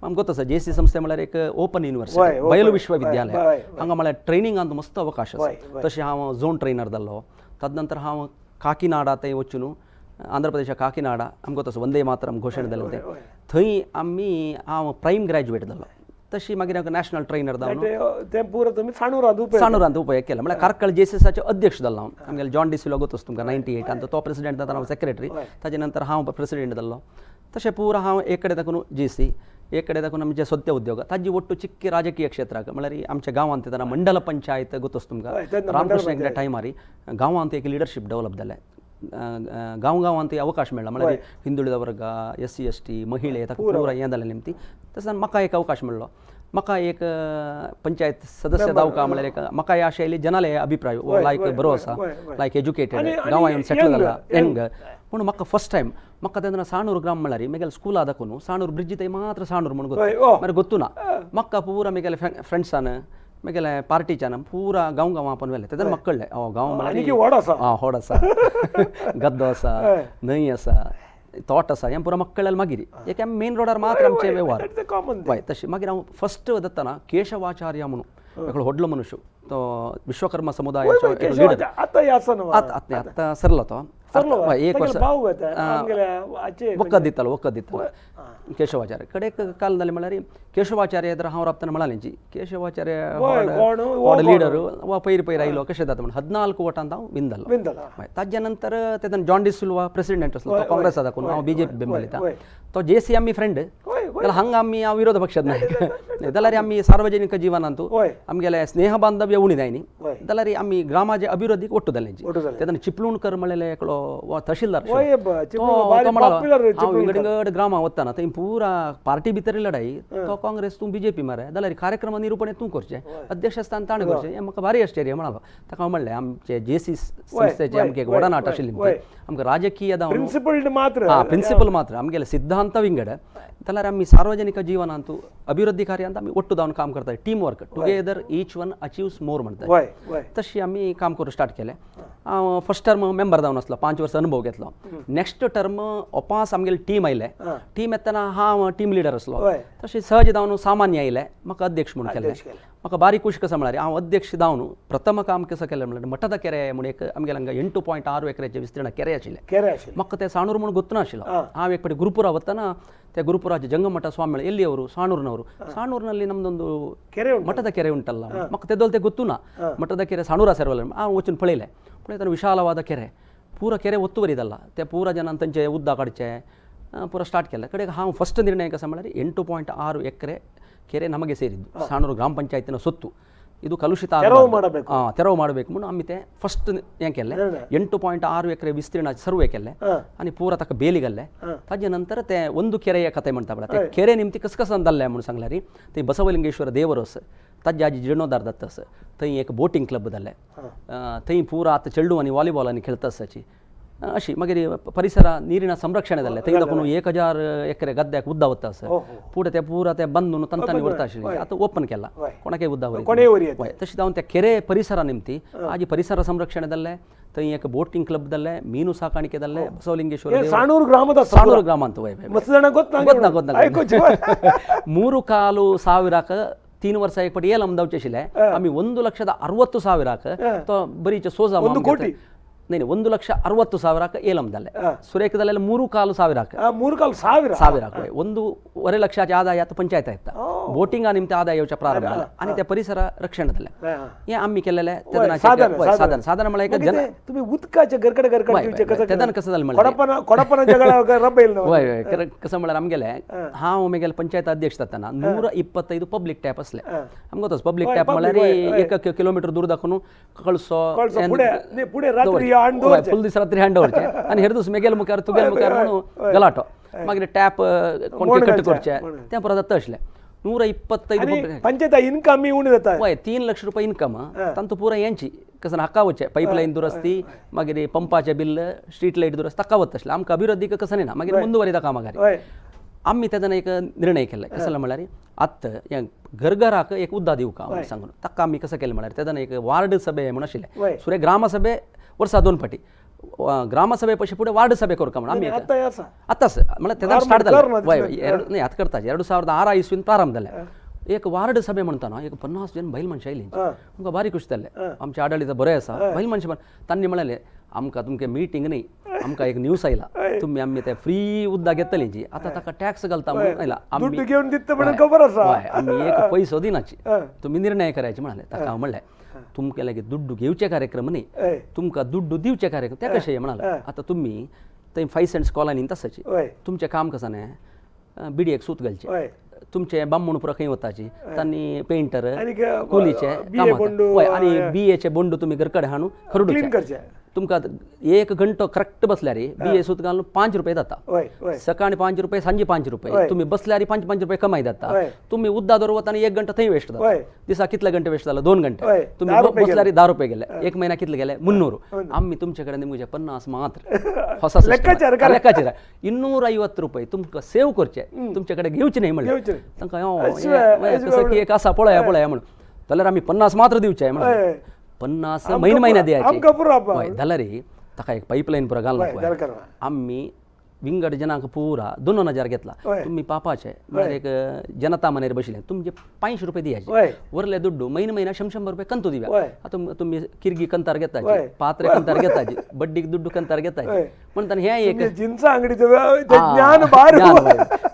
आमकां गोत आसा जेसी संस्थे म्हळ्यार एक ओपन युनिवर्सिटी बयल विश्वविद्यालय हांगा म्हळ्यार ट्रेनिंगांत मस्त अवकाश आसा तशें हांव झोन ट्रेनर जाल्लो तदनंतर हांव काकीनाडा थंय वचून आंध्र प्रदेशा काकीनाडा आमकां गोत आसा वंदे मातरम घोशणा जालें तें थंय आमी हांव प्रायम ग्रॅज्युएट जालो तशी मागीर हांव नॅशनल ट्रेनर जावन तें पुरो तुमी साणूरांत साणूरांत उपयोग केला म्हळ्यार कार्कळ जेसीसाचे अध्यक्ष जालो हांव आमगेले जॉन डिसिल्वा गोत आसा तुमकां 98 तो प्रेसिडेंट जाता हांव सेक्रेटरी ताजे नंतर हांव प्रेसिडेंट जाल्लो तशें पुरो हांव एक कडेन दाखोवन जेसी एक कडेन दाखोवन आमचे सद्य उद्योग ताजी ಒಟ್ಟು चिक्की राजकीय क्षेत्राक म्हळ्यार आमच्या गांवांत तेन्ना मंडल पंचायत गोत आसा तुमकां रामकृष्ण हेगडे टायमार गांवांत एक लिडरशीप डेवलप जालें गांव गांवांत अवकाश मेळ्ळा म्हळ्यार हिंदुळीदा वर्ग SC ST महिले ताका पुरा हें जालें निमती तशें म्हाका एक अवकाश मेळ्ळो म्हाका एक पंचायत सदस्य जावका म्हळ्यार एक म्हाका आशा आयली जनाले अभिप्राय लायक बरो आसा लायक एज्युकेटेड गांवां येवन सेटल जाला यंग पूण म्हाका फर्स्ट टायम म्हाका तेन्ना साणूर ग्राम म्हळ्यार मेगेले स्कुला दाखोवन साणूर ब्रिज थंय मात्र साणूर म्हूण गोत्तु मागीर गोत्तु ना म्हाका पुरा मेगेले फ्रेंड्सान मेगेले पार्टीच्यान पुरा गांव गांव आपण व्हेलें तेन्ना म्हाका कळ्ळें हो गांव म्हळ्यार आं होड आसा गद्दो आसा न्हंय आसा तोट आसा हें पुरा म्हाका कळ्ळें मागीर एक मेन रोडार मात्र आमचे वेव्हार हय तशें मागीर हांव फर्स्ट वतना केशवाचार्य म्हणून एकलो व्हडलो मनुष्य तो विश्वकर्मा समुदायाचो लिडर आतां आतां सरलो तो एक वर्स वखद दितालो वखद दितालो केशवाचार्य कडेक काल जालें म्हळ्यार केशवाचार्य तर हांव राबतना म्हळालें केशवाचार्य व्हड लिडर वा पयर पयर आयलो कशें जाता म्हण 14 वटांत हांव विन जालो. ताज्या नंतर तेन्ना जॉन डिसिल्वा प्रेसिडेंट आसलो तो काँग्रेसा दाखोवन हांव बीजेपी बेंबलिता तो जे सी आमी फ्रेंड जाल्यार हांगा आमी हांव विरोध पक्षात नायक जाल्यार आमी सार्वजनिक जिवनांत आमगेले स्नेह बांधव्य उणी जाय न्ही जाल्यार आमी ग्रामाचे अभिवृद्धीक ಒಟ್ಟು जालें तेन्ना चिपळूणकर म्हळ्यार एकलो तहसीलदार तो म्हणलो हांव विंगड विंगड ग्रामां वतना थंय पुरा पार्टी भितर लढाई तो काँग्रेस तूं बीजेपी मरे जाल्यार कार्यक्रम निरूपण तूं करचें अध्यक्षस्थान ताणें करचें हें म्हाका भारी आश्चर्य म्हणालो ताका हांव म्हणलें आमचे जे सी संस्थेचे आमगे एक वडनाट आशिल्ली आमकां राजकीय प्रिन्सिपल मात्र हां प्रिन्सिपल मात्र आमगेले सिद्धांत विंगड जाल्यार आमी सार्वजनिक जीवनांत अभिवृद्धी कार्यांत आमी ಒಟ್ಟು जावन काम करता team work together each one achieves more म्हणटा तशी आमी काम करूंक स्टार्ट केलें. हांव फर्स्ट टर्म मेंबर जावन आसलो 5 वर्सां अनुभव घेतलो. नेक्स्ट टर्म ओपास आमगेले टीम आयले टीम येतना हांव टीम लिडर आसलो तशें सहज जावन सामान्य आयले म्हाका अध्यक्ष म्हणून केलें. म्हाका बारीक खूश कसो म्हळ्यार हांव अध्यक्ष जावन प्रथम काम कसो केलें म्हळ्यार मठदा केरे म्हूण एक आमगेले हांगा 8.6 एकरेचें विस्तीर्ण केरे आशिल्लें म्हाका तें साणूर म्हूण गोत्तू नाशिल्लो. हांव एक फावटी गुरुपुरा वतना ते ಗುರುಪುರಾಜ ಜಂಗಮಠ ಸ್ವಾಮಿಗಳು ಎಲ್ಲಿಯವರು ಸಾಣೂರಿನವರು ಸಾಣೂರಿನಲ್ಲಿ ನಮ್ಮದೊಂದು ಕೆರೆ ಮಠದ ಕೆರೆ ಉಂಟಲ್ಲ ಮಕ್ಕ ತೆದ್ದೊಲ್ತೆ ಗೊತ್ತುನ ಮಠದ ಕೆರೆ ಸಾಣೂರ ಸೇರವಲ್ಲ ಆ ವಚನ ಪಳೆಯಲೆ ಪಳೆತನ ವಿಶಾಲವಾದ ಕೆರೆ ಪೂರ ಕೆರೆ ಒತ್ತುವರಿದಲ್ಲ ते ಪೂರ ಜನ ತಂಚೆ ಉದ್ದ ಕಡಚೆ ಪೂರ ಸ್ಟಾರ್ಟ್ ಕೆಲ್ಲ ಕಡೆಗೆ ಹಾಂ ಫಸ್ಟ್ ನಿರ್ಣಯ ಕಸ ಮಾಡಿದ್ರೆ 8.6 ಎಕರೆ ಕೆರೆ ನಮಗೆ ಸೇರಿದ್ದು ಸಾಣೂರು ಗ್ರಾಮ ಪಂಚಾಯತಿನ ಸೊತ್ತು ಇದು ಕಲುಷಿತ ತೆರವು ಮಾಡಬೇಕು म्हणून आम्ही ते फर्स्ट हें केलें 8.6 ಎಕರೆ ವಿಸ್ತೀರ್ಣ ಸರ್ವೆ केलें आनी पूरा ताका बेली घाल्लें. ताजे नंतर ते ಒಂದು ಕೆರೆಯ ಕತೆ म्हणटा पळय ते ಕೆರೆ निमती कसकसान जाल्लें म्हणून सांगल्यार थंय बसवलिंगेश्वर देवर आसा ताज्या आजी जिर्णोद्धार जाता आसा थंय एक बोटींग क्लब जाल्लें थंय पुरा आतां चेडू आनी वॉलीबॉल आनी खेळता आसाची अशी मागीर परिसरा ನೀರಿನ ಸಂರಕ್ಷಣೆ जाल्लें थंय दाखोवन 1000 ಎಕರೆ गद्द्याक उद्दा वता आसा पुढे ते पुरा ते बंद तंतांनी व्हरता आशिल्लें आतां ओपन केला कोणाकय उद्दा व्हरी तशें जावन त्या केरे परिसरा निमती आजी परिसर संरक्षण जाल्लें थंय एक बोटींग क्लब जाल्लें मीनु साकाಣಿಕೆ जाल्लें बसवलिंगेश्वर साणूर ग्रामದ ಸಾಣೂರು ಗ್ರಾಮ ಅಂತ ಗೊತ್ತ 3.25 3 ವರ್ಷ एक पटी येला जावचें आशिल्लें आमी 1,60,000 तो बरीचे सोजा नहीं 1,60,000 ಏಲಂ जालें ಸುರೇಖದಲ್ಲೆಲ್ಲ 3.25 3.25 ಸಾವಿರ 1.25 ಲಕ್ಷ ಆದಾಯ आतां पंचायत येता बोटिंगा निमते आदाय येवचें प्रारंभ जाला आनी ते परिसर रक्षण जालें हें आमी केलेलें तेन्ना साधन साधन म्हळ्यार एक जन तुमी उदकाचे गरगड गरगड तेन्ना कसं जालें म्हळ्यार हय हय कसं म्हळ्यार आमगेलें हांव म्हगेले पंचायत अध्यक्ष जातना 125 पब्लीक टॅप आसले आमकां गोत पब्लीक टॅप म्हळ्यार 1 किलोमिटर दूर दाखोवन कळसो फुल दीस रात्री हँड ओवरचे आनी हेर दीस मेगेल मुखार तुगेल मुखार म्हणून गलाटो मागीर टॅप कोण कट करचे तें परत जाता आसलें 125 पंचायत इनकम उणें जाता हय 3 लक्ष रुपया इनकम तांतू पुरा हेंची कसं हाका वचचें पायपलायन दुरस्ती मागीर पंपाचें बिल स्ट्रीट लायट दुरस्ती ताका वता आसलें आमकां अभिवृद्धीक कसं ना मागीर मुंदुवरिता कामागारी आमी तेन्ना एक निर्णय केल्ले कसलो म्हळ्यार आतां हें घरघराक एक उद्दा दिवका म्हणून सांगून ताका आमी कसं केलें म्हळ्यार तेन्ना एक वार्ड सभे म्हणून आशिल्लें सुरे ग्रामसभे वर्सा 2 फाटी ग्रामसभे पशी फुडें वार्ड सभे करका म्हणून आमी आतांच म्हळ्यार तेन्ना स्टार्ट जालें वय न्ही आतां करता 2006 इस्वीन प्रारंभ जालें एक वार्ड सभे म्हणटाना एक 50 जन बैल मनशां आयलीं आमकां भारी खुश जालें आमचें आडळीत बरें आसा बैल मनशां तांणी म्हणलें आमकां तुमचें मिटींग न्ही आमकां एक न्यूज आयला तुमी आमी ते फ्री उद्दा घेतली जी आतां ताका टॅक्स घालता म्हणून आयला आमी हय आमी एक पयसो दिनाची तुमी निर्णय करायचे म्हणाले ताका हांव म्हणलें तुमकां लागीं दुड्डू घेवचे कार्यक्रम न्ही तुमकां दुड्डू दिवचे कार्यक्रम ते कशें म्हणाले आतां तुमी थंय 5 सेंट्स कॉलनीन तसाची तुमचें काम कसं न्ही बिडयेक सूत घालचें तुमचे बामणपुरा पुरा खंय वताची तांणी पेंटर कुलीचे आनी बी एचे बोंडू तुमी घरकडे हाडून खरडूचे तुमकां एक घंटो करेक्ट बसल्यार बी ए सूत घालून 5 रुपये जाता, सकाळी 5 रुपये सांजे 5 रुपये, तुमी बसल्यार 5 5 रुपये कमाई जाता। तुमी उद्दा दवर वता आनी 1 घंटो थंय वेस्ट जाता, दिसा कितले घंटे वेस्ट जाला 2 घंटे, तुमी बसल्यार 10 रुपये गेले, एक महिना कितले गेले 300, आमी तुमचे कडेन निमगुचे 50 मात्र ಹೊಸ ಲೆಕ್ಕಾಚಾರ 250 रुपये तुमकां सेव करचे, तुमचे कडेन घेवचे न्ही म्हणलें तांकां एक आसा पळया पळया म्हणून जाल्यार आमी 50 मात्र दिवचे म्हणलें, 50 म्हयने म्हयन्या द्यायचे जाल्यार ताका एक पाईपलाईन पुरा घालून आमी विंगड जनांक पुरा 2000 घेतला, तुमी पापाचे म्हळ्यार एक जनता मनेर बशिल्ले तुमचे 500 रुपये दियाचे, वरले दुड्डू म्हयने म्हयन्या 100 रुपये कंतू दिव्या। आतां तुमी किरगी कंतार घेताची, पात्रे कंतार घेताची, बड्डीक दुड्डू कंतार घेताची, म्हणटाना हें एक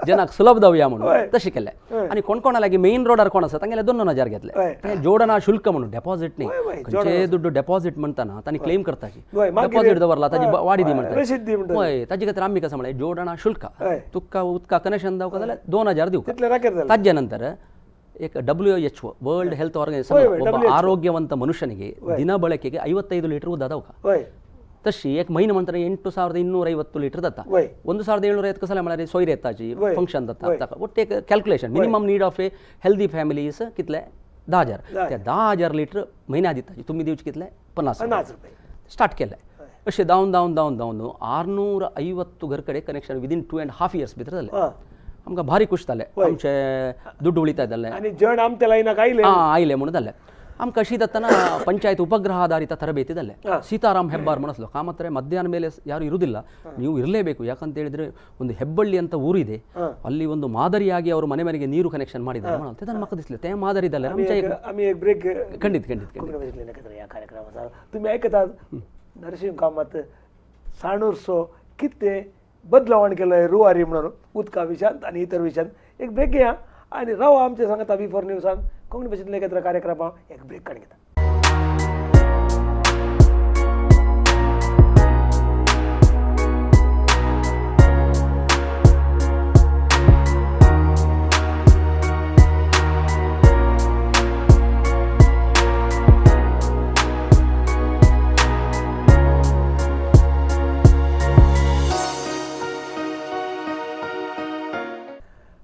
जनाक सुलभ जावया म्हणून तशें केलें। आनी कोण कोणा लागीं मेन रोडार कोण आसा तांगेले 2000 घेतले, तें जोडणा शुल्क म्हणून डेपॉझीट न्ही, खंयचे दुड्डू डेपॉझीट म्हणटाना तांणी क्लेम करताची, डेपॉझीट दवरला ताजी वाडी दी म्हणटा, हय ताजे खातीर आमी कसं म्हणलें जोडणा शुल्क तुका उदका कनेक्शन दिवका जाल्यार 2000 दिवका। ताजे नंतर एक WHO world health organisation ಒಬ್ಬ ಆರೋಗ್ಯವಂತ ಮನುಷ್ಯನಿಗೆ ದಿನ ಬಳಕೆಗೆ 55 ಲೀಟರ್ ಉದ್ದ ದವಕ, ತಶಿ एक महिने म्हणटाना 8250 ಲೀಟರ್ ದತ್ತ, 1750 कसले म्हळ्यार सोयरे येताची फंक्शन जाता ताका ಒಟ್ಟು एक calculation minimum need of a healthy family is कितले 10000, ते 10000 लीटर म्हयन्या दिताची, तुमी दिवचे कितले 50 रुपये स्टार्ट केले। अशें धांवन धांवन धांवन धांवन 650 घर कडेन कनेक्शन विदीन 2.5 इयर्स भितर जालें, आमकां भारी खुश जालें, आमचे दुड्डू उळयता जालें आनी जण आमच्या लायनाक आयले आयले म्हणून जालें। आमकां अशी जातना ಪಂಚಾಯತ್ ಉಪಗ್ರಹ ಆಧಾರಿತ ತರಬೇತಿ ದಲ್ಲೆ ಸೀತಾರಾಮ್ ಹೆಬ್ಬಾರ್ ಮನಸ್ಲು ಕಾಮತ್ರೆ ಮಧ್ಯಾಹ್ನ ಮೇಲೆ ಯಾರು ಇರುವುದಿಲ್ಲ, ನೀವು ಇರಲೇಬೇಕು, ಯಾಕಂತ ಹೇಳಿದ್ರೆ ಒಂದು ಹೆಬ್ಬಳ್ಳಿ ಅಂತ ಊರಿದೆ, ಅಲ್ಲಿ ಒಂದು ಮಾದರಿಯಾಗಿ ಅವರು ಮನೆ ಮನೆಗೆ ನೀರು ಕನೆಕ್ಷನ್ ಮಾಡಿದ್ದಾರೆ ಅಂತ ನನ್ನ ಮಕ್ಕ ದಿಸಲೆ ते ಮಾದರಿ ದಲ್ಲೆ. ಬ್ರೇಕ್ ಖಂಡಿತ ಖಂಡಿತ ಕಾರ್ಯಕ್ರಮ तुम्ही ऐकतात नरसिंह कामत साणूरसो कितें बदलावण केलं रुवारी म्हणून उदका विशयांत आनी इतर विशयांत एक ब्रेक घेया आनी राव आमचे सांगता बी फोर न्यूजान कोंकणी भाशेंतले एकत्र कार्यक्रम एक ब्रेक काडून घेता।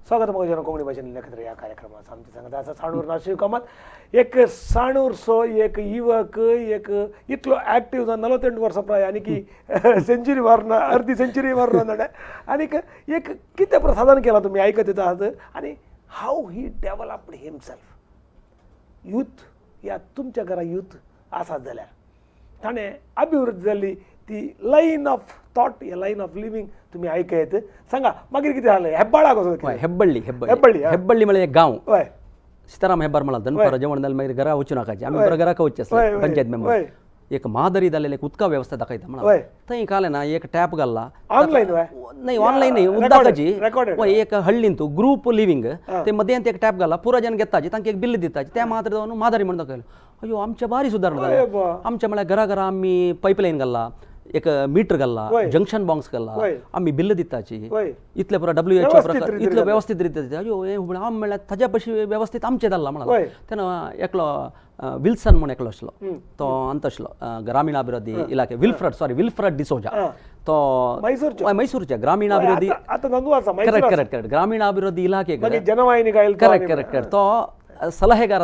स्वागत मग कोंकणी भाशेन एकत्र ह्या कार्यक्रमात आमचे सांगता आसा साणूर नरसिंह कामत एक साणूरसो एक युवक एक इतलो ॲक्टिव्ह जावन 48 वर्सां प्राय आनी की सेंचुरी मारून अर्दी सेंचुरी मारून आनीक एक कितें प्रसाधन केलां तुमी आयकत येता आहात आनी how he developed himself youth या तुमच्या घरा यूथ आसात जाल्यार ताणें अभिवृद्धी जाल्ली ती लायन ऑफ थॉट या लायन ऑफ लिव्हिंग तुम्ही आयकयत सांगा मागीर कितें जालें हेब्बाळा कसो हेब्बಳ್ಳಿ हेब्बಳ್ಳಿ हेब्बಳ್ಳಿ म्हळ्यार एक गांव, सीताराम हेब्बार म्हणा दनपारा जेवण जालें मागीर घरा वचूं नाकाचे, आमी बरो घराक वचचे आसले पंचायत मेंबर, एक मादरी जाल्लें एक उदका वेवस्था दाखयता म्हणा थंय कालें ना एक टॅप घालला ऑनलायन नाही ऑनलायन न्ही उदकाची हय एक हळ्ळींतू ग्रूप लिव्हिंग ते मदेंत एक टॅप घाला पुरा जण घेताची तांकां एक बिल दिताची त्या मात्र जावन मादरी म्हणून दाखयलें, अयो आमच्या भारी सुदारणा जालें, आमच्या म्हळ्यार घरा घरा आमी पायपलायन घालला, एक मीटर घालला, जंक्शन बॉक्स घालला, आमी बिल दिताची, इतले पुरा WHO प्रकार इतलो व्यवस्थीत रितीन, अयो हें हांव म्हळ्यार ताज्या पशी व्यवस्थीत आमचें जाल्लां म्हणा। तेन्ना एकलो विल्सन म्हूण एकलो आसलो तो अंत आसलो ग्रामीणाभिवृद्धी इलाखे विल्फ्रड सॉरी विल्फ्रड डिसोजा तो मैसूरच्या ग्रामीणाभिवृद्धी करेक्ट करेक्ट करेक्ट ग्रामीणाभिवृद्धी इलाखे करेक्ट करेक्ट करेक्ट तो ಸಲಹೆಗಾರ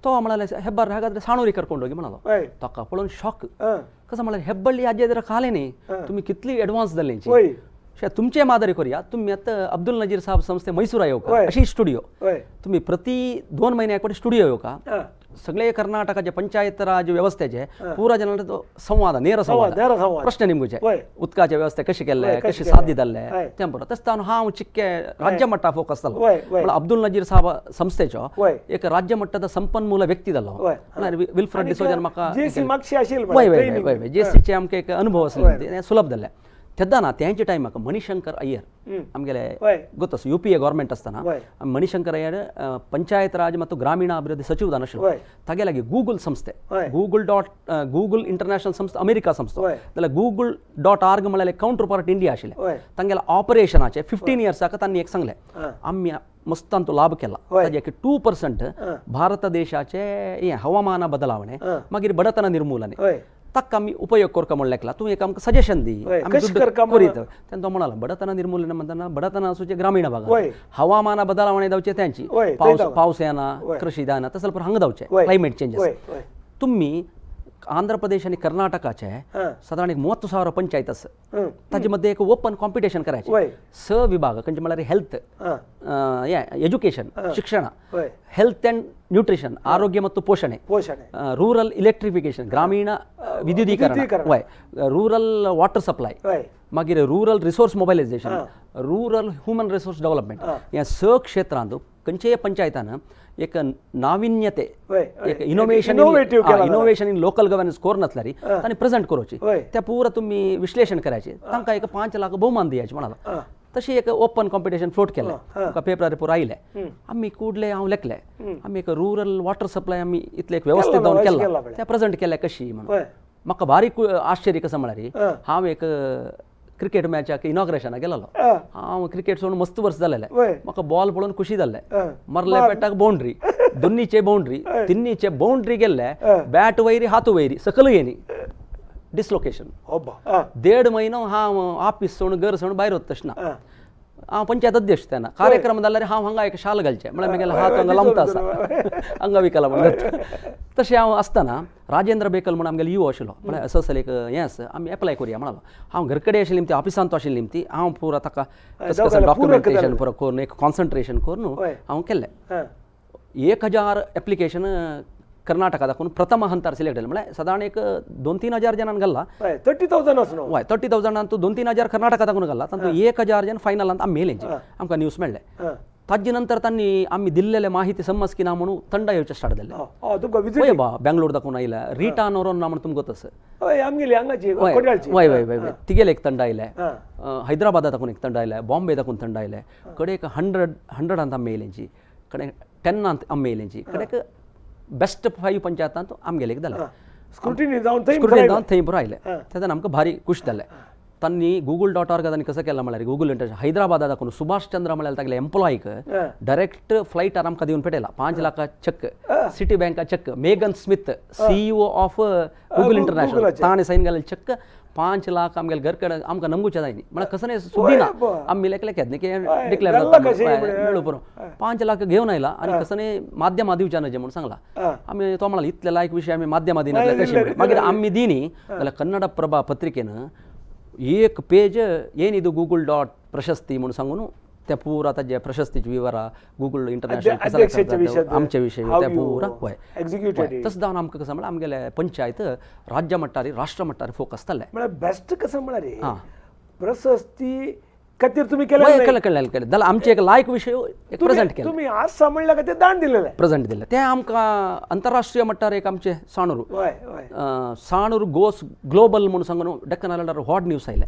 तो म्हणाले हेब्बार हागाದ್ರೆ साणूरी ಕರ್ಕೊಂಡು ಹೋಗಿ म्हणालो, ताका पळोवन शॉक कसं म्हळ्यार हेब्बಳ್ಳಿ आजी जरा खाले न्ही तुम्ही कितली एडवान्स जाल्ली तुमचे मादरी करूया, तुम्ही आता अब्दुल नजीर साहब संस्थे मैसूरा येवका अशी स्टुडिओ तुम्ही प्रति 2 महिन्याक फावटी स्टुडिओ येवका, सगळे कर्नाटकाचे पंचायत राज व्यवस्थेचे पुरा जनांचो संवाद ನೇರ संवाद प्रश्न निमगुचे उदकाचे व्यवस्था कशी केल्ले कशी साध्य जाल्ले तें बरो तशें हांव चिक्के राज्य मट्टा फोकस जालो म्हळ्यार अब्दुल नजीर साहब संस्थेचो एक राज्य मट्टाचो संपन्मूल व्यक्ती जालो म्हळ्यार विल्फ्रड डिसोजान म्हाका वय वय वय वय जेसीचे आमकां एक अनुभव आसले सुलभ जाल्ले तेन्ना ना त्यांच्या टायमाक मणिशंकर अय्यर आमगेले ಗೊತ್ತ ಯು ಪಿ ಎ ಗೌರ್ಮೆಂಟ್ ಆಸ್ತಾನ ಮಣಿಶಂಕರ್ ಅಯ್ಯರ್ ಪಂಚಾಯತ್ ರಾಜ್ ಮತ್ತು ಗ್ರಾಮೀಣಾಭಿವೃದ್ಧಿ ಸಚಿವ ಆಶಿಲ್ಲು, ತಗೆಲಾಗಿ ಗೂಗಲ್ ಸಂಸ್ಥೆ ಗೂಗಲ್ ಡಾಟ್ ಗೂಗಲ್ ಇಂಟರ್ನ್ಯಾಷನಲ್ ಸಂಸ್ಥೆ ಅಮೆರಿಕಾ ಸಂಸ್ಥೆ जाल्यार गूगल डॉट आर्ग म्हळ्यार काउंटर पार्ट इंडिया आशिल्लें तांगेले ऑपरेशनाचे 15 इयर्साक तांणी एक सांगलें आमी मस्त तांचो लाभ केला. ताजे 2% भारत देशाचे हें हवामान बदलावणे मागीर बडतन निर्मूलने ताका आमी उपयोग करका म्हण लेखला. तूं एक आमकां सजेशन दी, आमी करीत. तेन्ना तो म्हणाला बडतन निर्मूलन म्हणटाना बडतन आसूचे ग्रामीण भागात, हवामान बदलावणे जावचे त्यांची, पावस पावस येना कृषी जायना तसं पण हांगा जावचे क्लायमेट चेंजेस. तुम्ही आंध्र प्रदेश आणि कर्नाटकाचे साधारण एक 30,000 पंचायत आसा, ताजे मध्ये एक ओपन कॉम्पिटिशन करायचे. स विभाग खंयचे म्हळ्यार हेल्थ, एज्युकेशन शिक्षण, हेल्थ अँड न्यूट्रिशन आरोग्य ಮತ್ತು ಪೋಷಣೆ, ರೂರಲ್ इलेक्ट्रिफिकेशन ग्रामीण विद्युतीकरण, रूरल वॉटर सप्लाय, मागीर rural resource mobilisation, rural human resource development, ह्या स क्षेत्रांत खंयचेय पंचायतान एक नाविन्यते, एक innovation, innovation in local governance कोर नासल्यार तांणी प्रेझेंट करोची, त्या पुरा तुमी विश्लेषण करायचे, तांकां एक 5 लाख भोवमान दियाचे म्हणाला. तशी एक ओपन कॉम्पिटिशन फ्लोट केलें, तुमकां पेपरार पुरो आयलें. आमी कुडले हांव लेखले, आमी एक रुरल वॉटर सप्लाय आमी इतले एक व्यवस्थीत जावन केला, तें प्रेझेंट केलें कशी म्हणून म्हाका बारीक आश्चर्य कसं म्हळ्यार हांव एक क्रिकेट मॅचाक इनॉग्रेशनाक गेलेलो. हांव क्रिकेट सोडून मस्त वर्स जालेलें, म्हाका बॉल पळोवन खुशी जाल्लें. मरले पेटाक बाउंड्री, दोन्नीचे बाउंड्री, तिन्नीचे बाउंड्री गेल्ले, बॅट वयरी हात वयरी सकल येनी डिसलोकेशन. 1.5 महिनो हांव ऑफिस सोडून घर सोडून भायर वता तशें ना. हांव पंचायत अध्यक्ष तेन्ना कार्यक्रम जाल्यार हांव हांगा एक शाल घालचें म्हळ्यार म्हगेलें हात हांगा लांबता आसा हांगा विकला म्हणून. तशें हांव आसतना राजेंद्र बेकल म्हणून आमगेलो युवो आशिल्लो, म्हळ्यार एस एस एक हें आसा आमी एप्लाय करुया म्हणालो. हांव घर कडेन आशिल्ली ती ऑफिसांत आशिल्ली ती हांव पुरा ताका कसं कसं डॉक्युमेंटेशन पुरो करून एक कॉन्सन्ट्रेशन करून हांव केल्लें. 1000 एप्लिकेशन कर्नाटका दाखोवन प्रथम हंतार सिलेक्ट जालें, म्हळ्यार सादारण एक 2-3 हजार जणांक घाल्ला. 30,000 आसा हय, 30,000 2-3 हजार कर्नाटका दाखोवन घाल्ला, तातूंत 1000 जण फायनलांत आमी मेले, आमकां न्यूज मेळ्ळें. ताजे नंतर तांणी आमी दिल्लेले माहिती समज की ना म्हणून थंड येवचें स्टार्ट जालें. हय बा, बेंगलोर दाखोवन आयल्या रिटा नोरोन ना म्हणून तुमकां तसं. हय हय हय, तिगेले एक थंड आयले, हैदराबादा दाखोवन एक थंड आयले, बॉम्बे दाखोवन थंड आयले, कडे एक 100 आमी येयलेंची, कडे 10 आमी येयलेंची, कडेक बेस्ट 5 पंचायतांत आमगेले एक जालें. स्क्रुटिनी जावन थंय पुरो आयले, तेन्ना आमकां भारी खूश जालें. तांणी गुगल डॉट ऑर्ग तांणी कसं केलां म्हळ्यार गुगल इंटरनॅशनल हैदराबादा दाखोवन सुभाष चंद्र म्हळ्यार तागेले एम्प्लॉईक डायरेक्ट फ्लायटार आमकां दिवन पेटयला 5 लाखा चेक, सिटी बँका cheque, Megan Smith CEO of Google International ताणें सायन घालें चेक 5 लाख आमगेले घर कडेन आमकां नमगुचें जायनी म्हळ्यार कसं न्ही सुद्दी ना आमी लेखले केन्ना की डिक्लेर जाता मेळू पुरो 5 लाख घेवन आयला आनी कसं न्ही माध्यमां दिवचें न्हय म्हणून सांगला. आमी तो म्हणाला इतले लायक विशय आमी माध्यमां दिना कशी. मागीर आमी दिनी जाल्यार कन्नड प्रभा पत्रिकेन एक पेज ಏನಿದು गूगल डॉट प्रशस्ती म्हणून सांगून त्या पुरा ताजे प्रशस्तीचे विवरा गूगल इंटरनॅशनल आमचे विशय त्या पुरा हय तसं जावन आमकां कसं म्हळ्यार आमगेले पंचायत राज्य मट्टार राष्ट्र मट्टार फोकस जालें. म्हळ्यार बेस्ट कसं म्हळ्यार प्रशस्ती खातीर तुमी केलें केलें केलें केलें जाल्यार आमचे एक लायक विशय एक प्रेझेंट केलें. तुमी आज सांबाळ्ळ्या खातीर दान दिलेलें, प्रेझेंट दिलें. तें आमकां अंतरराष्ट्रीय मट्टार एक आमचें साणूर साणूर गोस ग्लोबल म्हणून सांगून डेक्कन आयलंडार हॉट न्यूज आयलें.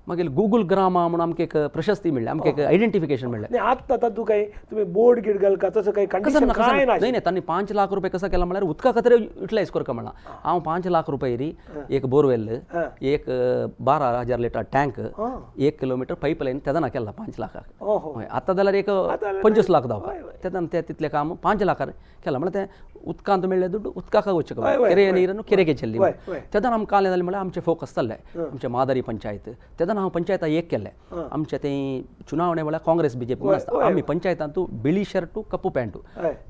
मागीर गुगल ग्रामा म्हणून आमकां एक प्रशस्ती मेळ्ळी, आमकां एक आयडेंटिफिकेशन मेळ्ळें. आतां तातूंत काय तुमी बोर्ड गिड घालका तसो काही कंडिशन काय ना? न्हय न्हय, तांणी 5 लाख रुपये कसं केलां म्हळ्यार उदका खातीर युटिलायज करका म्हणलां. हांव 5 लाख रुपये री एक बोरवेल, एक 12,000 litre tank, 1 kilometre pipe line तेदना केला 5 लाखाक. आतां जाल्यार एक 25 लाख धांवपा तेदना ते तितलें काम 5 लाखार केलां. म्हळ्यार तें उदकांत मेळ्ळें दुड्ड उदकाक वचचें केरे नीर केरेके चल्ली. तेदना आमकां जालें म्हळ्यार आमचें फोकस जाल्लें आमचें मादारी पंचायत. तेदना हांव पंचायता एक केल्लें. आमचें तें चुनावणे वेळार काँग्रेस बीजेपी म्हूण आसता, आमी पंचायतांतू बिळी शर्टू कप्पू पॅन्टू,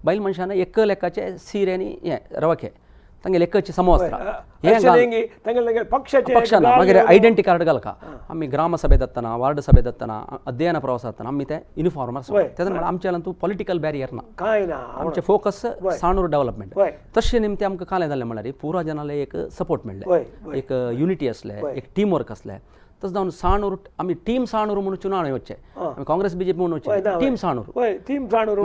बायल मनशान एक लेखाचे सीरे आनी हें रवखे तांगेले एकच समवस्त्र हें पक्षान. मागीर आयडेंटी कार्ड घालका. आमी ग्रामसभे दत्तना, वार्ड सभे दत्तना, अध्ययन प्रवास जातना आमी ते युनिफॉर्म आसा. तेन्ना म्हळ्यार आमच्या तूं पॉलिटिकल बॅरियर ना, काय ना, आमचें फोकस साणूर डेव्हलपमेंट. तशें निमते आमकां कालें जालें म्हळ्यार पुरा जनाले एक सपोर्ट मेळ्ळें, एक युनिटी आसलें, एक टीम वर्क आसलें. तशें जावन साणूर आमी टीम साणूर म्हणून चुनावणे वचचें, आमी काँग्रेस बीजेपी म्हणून वचचें, टीम साणूर टीम साणूर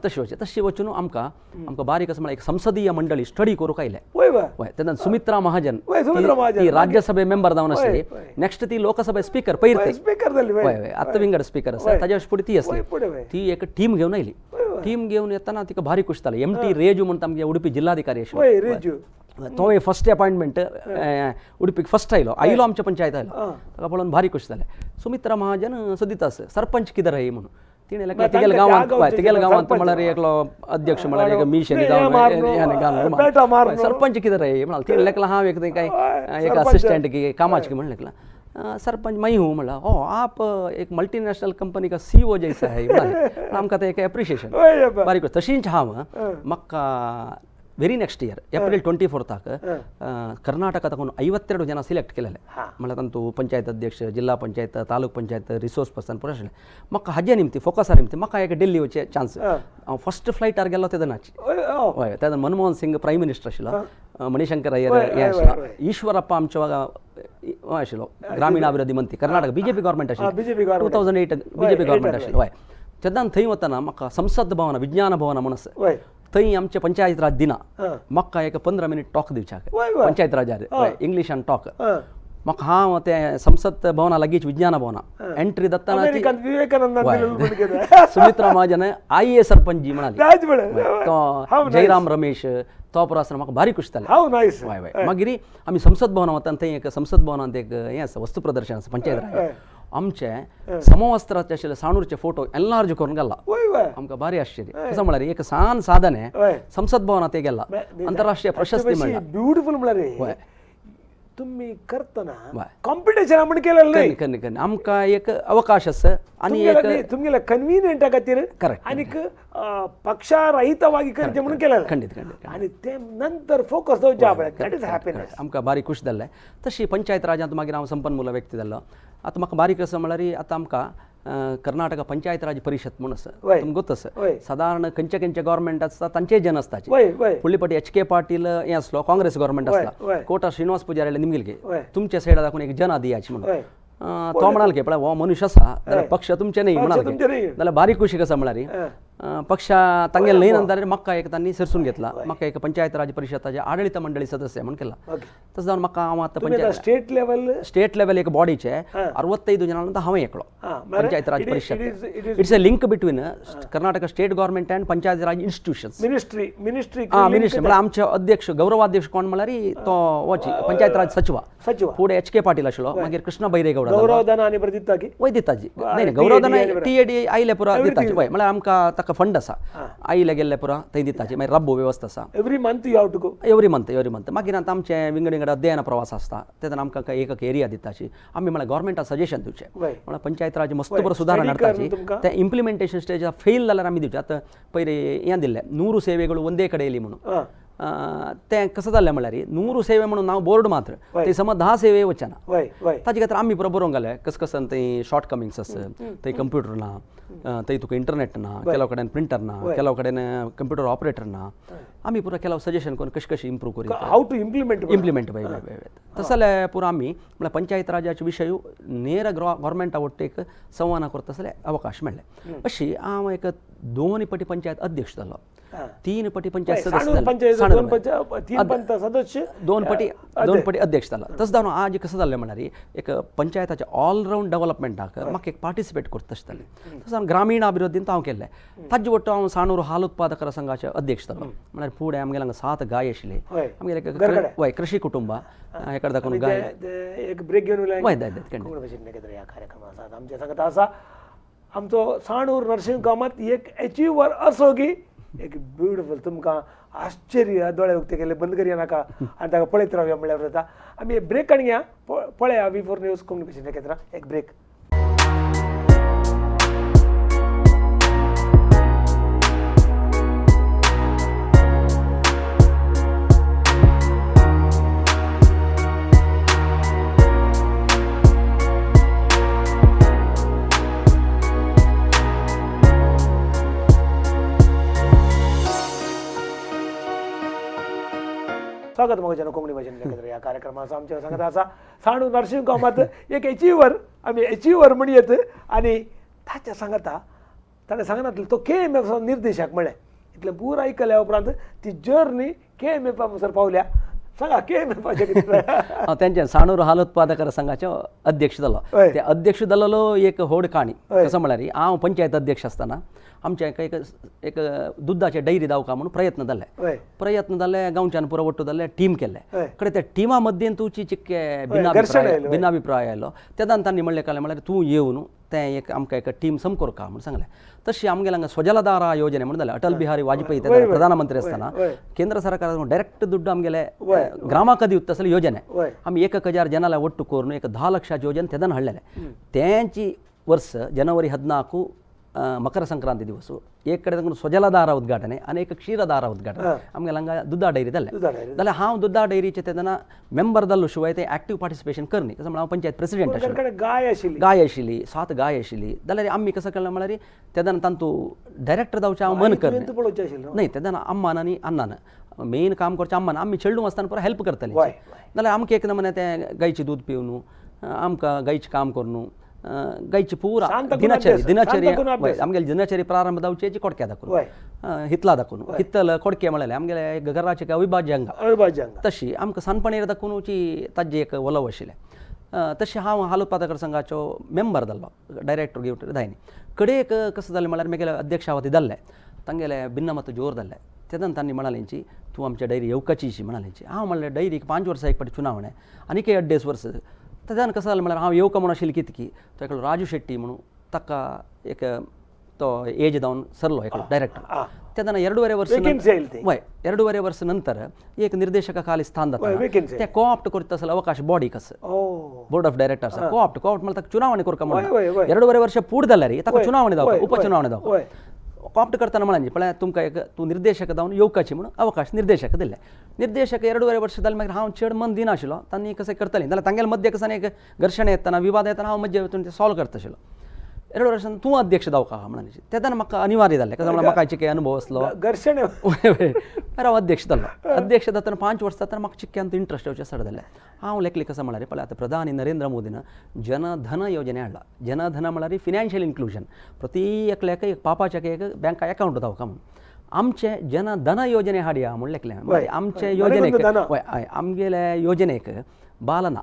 तशें वचचें. तशें वचून आमकां आमकां बारीक आसा म्हळ्यार एक संसदीय मंडळी स्टडी करूंक आयलें. हय, तेन्ना सुमित्रा महाजन ती राज्यसभे मेंबर जावन आसली, नेक्स्ट ती लोकसभे स्पीकर पयर हय हय आतां विंगड स्पीकर आसा, ताज्या फुडें ती आसली. ती एक टीम घेवन आयली. टीम घेवन येतना तिका भारी खुश जालें. एम टी रेजू म्हणटा आमगे उडुपी जिल्हाधिकारी आशिल्लो, तो फर्स्ट अपॉयंटमेंट उडुपीक फर्स्ट आयलो, आयलो आमच्या पंचायत आयलो, ताका पळोवन भारी खुश जालें. सुमित्रा महाजन सदीत आसा सरपंच किदर आहे म्हणून तिणें लेखलें तिगेल्या गांवांत, हय तिगेल्या गांवांत म्हळ्यार एकलो अध्यक्ष म्हळ्यार एक मिशन जावन सरपंच कितें रे म्हणाल. तिणें लेखलां हांव एक काय एक असिस्टंट की कामाचे म्हण लेखलां. सरपंच मैं हूँ म्हणला, ओ आप एक मल्टीनॅशनल कंपनी का सीईओ जैसा है म्हणाले. आमकां तें एक एप्रिशिएशन बारीक. तशींच हांव म्हाका very next year April 24 Karnataka ತಗೊಂಡು 52 ಜನ ಸಿಲೆಕ್ಟ್ ಕೇಳಲೆ. म्हळ्यार ತಂತು ಪಂಚಾಯತ್ ಅಧ್ಯಕ್ಷ, ಜಿಲ್ಲಾ ಪಂಚಾಯತ್, ತಾಲೂಕ್ ಪಂಚಾಯತ್, ರಿಸೋರ್ಸ್ ಪರ್ಸನ್ ಪುರ ಮಕ್ಕ ಹಜೆ ನಿಮ್ತಿ ಫೋಕಸ್ ನಿಮ್ತಿ ಮಕ್ಕ ಏಕ ಡೆಲ್ಲಿ ವಚ್ಚೆ ಚಾನ್ಸ್. ಫಸ್ಟ್ ಫ್ಲೈಟ್ ಆರ್ಗೆಲ್ಲ ತೆದನಾಚಿ. ಹय तेन्ना मनमोहन सिंग प्रायम मिनिस्टर आशिल्लो, मणिशंकर अय्यर हे आशिल्लो, ಈಶ್ವರಪ್ಪ आमच्या आशिल्लो ग्रामीणाभिवृद्धी मंत्री, कर्नाटक बीजेपी गव्हर्मेंट आशिल्लें, 2008 बीजेपी गव्हर्मेंट आशिल्लें. हय तेन्ना थंय वतना म्हाका संसद भवन, विज्ञान भवन म्हूण आसा थंय आमचे पंचायत राज दिना म्हाका एक 15 मिनीट टॉक दिवच्याक पंचायत राजार इंग्लिशान टॉक. म्हाका हांव तें संसद भवना लागींच विज्ञान भवना एंट्री दत्ताना सुमित्रा महाजन I ए सरपंच जी म्हणाली, तो जयराम रमेश तो पुरो आसतना म्हाका भारी खुश जालें. हय हय मागीर आमी संसद भवना वतना थंय एक संसद भवनांत एक हें आसा वस्तू प्रदर्शन आसा पंचायत राज, आमचे समवस्त्राचे आशिल्ले साणूरचे फोटो एनलार्ज करून घाला. आमकां भारी आश्चर्य. कसो म्हळ्यार एक सान साधन संसद भवनांत गेला, आंतरराष्ट्रीय प्रशस्ती मेळ्ळा. ब्युटिफूल म्हळ्यार तुम्ही करतना कॉम्पिटिशन म्हण केलेलं नाही, कन्नी कन्नी आमकां एक अवकाश आसा आनी एक तुमगेले कन्व्हिनियंटा खातीर करेक्ट आनी पक्षारहितವಾಗಿ करचें म्हणून केलें. खंडीत खंडीत. आनी ते नंतर फोकस दवरचें पळय, that is happiness. आमकां बारी खुश जाल्लें. तशी पंचायत राजांत मागीर हांव संपन्मूल व्यक्ती जाल्लो. आतां म्हाका बारीक आसा म्हळ्यार आतां आमकां कर्नाटक पंचायत राज परिषद म्हूण आसा, तुमकां गोत आसा. सादारण खंयचे खंयचे गव्हर्मेंट आसता तांचे जन आसताचे. फुडली पाटी एच के पाटील हें आसलो, काँग्रेस गव्हर्मेंट आसला, कोटा श्रीनिवास पुजारी निमगेल तुमच्या सायडा दाखोवन एक जन दियाची म्हणून तो म्हणाल की पळय हो मनुष्य आसा जाल्यार पक्ष तुमचे न्ही म्हणाल जाल्यार बारीक खुशी कसा म्हळ्यार पक्ष तांगेले न्हय नंतर म्हाका एक तांणी सरसून घेतला, म्हाका एक पंचायत राज परिषदाचे आडळीत मंडळी सदस्य म्हणून केला. तसं जावन म्हाका हांव आतां पंचायत स्टेट लेवल एक बॉडीचे 65 जणां नंतर हांवें एकलो Panchayat Raj Parishad. It's a link between Karnataka state government and Panchayat Raj institutions. Ministry ministry हां मिनिस्ट्री म्हळ्यार आमचे अध्यक्ष गौरवाध्यक्ष कोण म्हळ्यार तो वची पंचायत राज सचिव फुडें एच के पाटील आशिल्लो, मागीर कृष्ण बैरेगौड वय दिताजी न्हय न्हय गौरवधन टी ए डी आयले पुरा दिताजी. वय म्हळ्यार आमकां ताका फंड आसा आयले गेल्ले पुरा थंय दिताजी, मागीर रब्बो वेवस्था आसा every month you have to go, every month every month. मागीर आतां आमचे विंगड विंगड अध्ययन प्रवास आसता तेन्ना आमकां एक एक एरिया दिताची, आमी म्हळ्यार गव्हर्मेंटाक सजेशन दिवचें म्हळ्यार पंचायत राज मस्त बरो सुदारणा हाडटाची, ते इम्प्लिमेंटेशन स्टेज फेल जाल्यार आमी दिवचें. आतां पयर हें दिल्लें 100 सेवेಗಳು ಒಂದೇ कडेली म्हणून, तें कसं जालें म्हळ्यार 100 सेवे म्हणून नांव बोर्ड मात्र ते समज 10 सेवे वचना, ताजे खातीर आमी पुरो बरोवंक घालें कस कसन थंय शॉर्ट कमिंग्स आसा, थंय कंप्युटर ना, थंय तुका इंटरनेट ना, ಕೆಲವು कडेन प्रिंटर ना, ಕೆಲವು कडेन कंप्युटर ऑपरेटर ना, आमी पुरो ಕೆಲವು सजेशन करून कशें कशें इम्प्रूव करूं, how to implement implement वय वय वय. तसं जाल्यार पुरो आमी म्हळ्यार पंचायत राजाचे विशय ನೇರ गव्हर्मेंटा वटेक संवाद करता जाल्यार अवकाश मेळ्ळे. अशी हांव एक 2 पटी पंचायत अध्यक्ष जालो, 3 पटी पंचायत सदस्य सदस्य, 2 पटी अध्यक्ष जाला. तसं जावन आज कसं जालें म्हळ्यार एक पंचायताच्या ऑलरावंड डेव्हलपमेंटाक म्हाका एक पार्टिसिपेट करता तशें जालें. तशें जावन ग्रामीण अभिवृद्धीन हांव केल्लें. ताजे वट्ट हांव साणूर हाल उत्पादक संघाचे अध्यक्ष जालो. म्हळ्यार फुडें आमगेले हांगा 7 गाय आशिल्ली, आमगेले वय कृषी कुटुंबा एका दाखोवन गाय एक ब्रेक घेवन वय ह्या कार्यक्रम आसा आमच्या सांगता आसा आमचो साणूर नरसिंह कामत एक एचिवर असो की एक ब्युटिफूल तुमकां आश्चर्य दोळे उक्ते केले बंद करया नाका आनी ताका पळयत रावया म्हणल्यार जाता. आमी एक ब्रेक काडया, पळया V4 news Konkani भाशेन एकत्र एक ब्रेक. स्वागत मग कोंकणी भाशेन एकत्र ह्या कार्यक्रमाचो आमच्या सांगत आसा साणू नरसिंह कामत एक एचिवर, आमी एचिवर म्हणयत आनी ताच्या सांगता ताणें सांगनातलें तो के एम एफ निर्देशक म्हळें इतलें पूरा आयकल्या उपरांत ती जर्नी के एम एफा म्हणसर पावल्या. सांगा के एम एफाचें कितें? हांव तेंचे साणूर हाल उत्पादकर संघाचे अध्यक्ष जालो. ते अध्यक्ष जालेलो एक व्हड काणी. कसो म्हळ्यार हांव पंचायत अध्यक्ष आसतना आमच्या एक एक दुधाचे डैरी दावका म्हणून प्रयत्न जाले, प्रयत्न जाले गांवच्यान पुरो ಒಟ್ಟು जाले टीम केले, कडे त्या टिमा मध्येन तुची चिक्के भिन्नाभिप्राय आयलो. तेन्ना तांणी म्हणलें कालें म्हळ्यार तूं येवन तें एक आमकां एक टीम सम करका म्हूण सांगलें. तशी आमगेले हांगा स्वजलधारा योजने म्हणून जालें. अटल बिहारी वाजपेयी प्रधानमंत्री आसतना केंद्र सरकारान डायरेक्ट दुड्डू आमगेले ग्रामाक दिवता तसली योजने आमी 1000 जनाला ಒಟ್ಟು करून एक 10 ಲಕ್ಷ ಯೋಜನೆ ತೆದನ್ हाडलेले. तेंची वर्स जनवरी 14 मकर संक्रांती दिवस एक कडेन स्वजलधारा उद्घाटने आनी एक क्षीरधारा उद्घाटन आमगेले हांगा दुदा डेअरी जालें. जाल्यार हांव दुदा डेअरीचे तेन्ना मेंबर जाल्लो शिवाय ते एक्टीव पार्टिसिपेशन करनी. कसं म्हळ्यार हांव पंचायत प्रेसिडेंट आशिल्लो. गाय आशिल्ली, गाय आशिल्ली, 7 गाय आशिल्ली. जाल्यार आमी कसं केलें म्हळ्यार तेन्ना तांतू डायरेक्टर जावचें हांव मन करना न्हय. तेन्ना अम्मान आनी अण्णान मेन काम करचें अम्मान, आमी चेडूं आसतना पुरो हेल्प करतले. जाल्यार आमकां एक नमुने तें गायचें दूद पिवन आमकां गायचें काम करून गायची पुरा दिनचर्या दिनचर्या आमगेले दिनचर्या प्रारंभ जावची कोडक्या दाखोवन हितला दाखोवन हित्तल कोडके म्हळ्यार आमगेले घराचे अविभाज्य अंग तशी आमकां सानपणेर दाखोवनूची ताजें एक ओलव आशिल्लें. तशें हांव हाल उत्पादक संघाचो मेंबर जाल्लो, डायरेक्टर गिवटर जायनी. कडेक कसं जालें म्हळ्यार म्हगेले अध्यक्ष हांव जाल्ले तांगेले भिन्नमत जोर जाल्ले. तेन्ना तांणी म्हणालेंची तूं आमच्या डायरी येवकाची म्हणालेंची. हांव म्हणलें डायरीक 5 वर्सां एक फावटी चुनावणे आनीक 2.5 वर्स. तेन्ना कसं जालें म्हळ्यार हांव येवका म्हणून आशिल्ली कितकी तो एकलो राजू शेट्टी म्हणून ताका एक तो एज जावन सरलो एकलो डायरेक्टर. तेन्ना 2.5 वर्स वय 2.5 वर्स नंतर एक निर्देशका खाली स्थान जाता ते कोऑप्ट करता आसलो अवकाश बॉडीक आसा board of directors co-opt co-opt म्हळ्यार ताका चुनावणी करका म्हणून 2.5 वर्ष पूर्ण जाल्यार ताका चुनावणी जावपा उपचुनावणी जावपा कॉप्ट करतना म्हळ्यार पळय तुमकां एक तूं निर्देशक जावन येवकाची म्हणून अवकाश निर्देशक दिल्ले. निर्देशक 2.5 वर्ष जालें मागीर हांव चड मन दिनाशिल्लो. तांणी कशें करतलें जाल्यार तांगेले मध्य कसं एक घर्शण येतना विवाद येतना हांव मध्य वचून ते सॉल्व करता आशिल्लो. 2 वर्षान तूं अध्यक्ष जावका म्हणून तेन्ना म्हाका अनिवार्य जालें. कसं म्हळ्यार म्हाका चिके अनुभव आसलो घर्शण मागीर हांव अध्यक्ष जालो. अध्यक्ष जातना 5 वर्सां जातना म्हाका चिक्क्यांत इंट्रस्ट येवचें स्टार्ट जालें. हांव लेखले कसं म्हळ्यार पळय आतां प्रधानी नरेंद्र मोदीन जनधन योजने हाडला. जनधन म्हळ्यार फिनान्शियल इन्क्लुजन, प्रति एकल्याक एक पापाच्या एक बँका अकावंट जावका म्हणून आमचे जनधन योजने हाडया म्हूण लेखलें. आमचे योजनेक हय आमगेले योजनेक बालना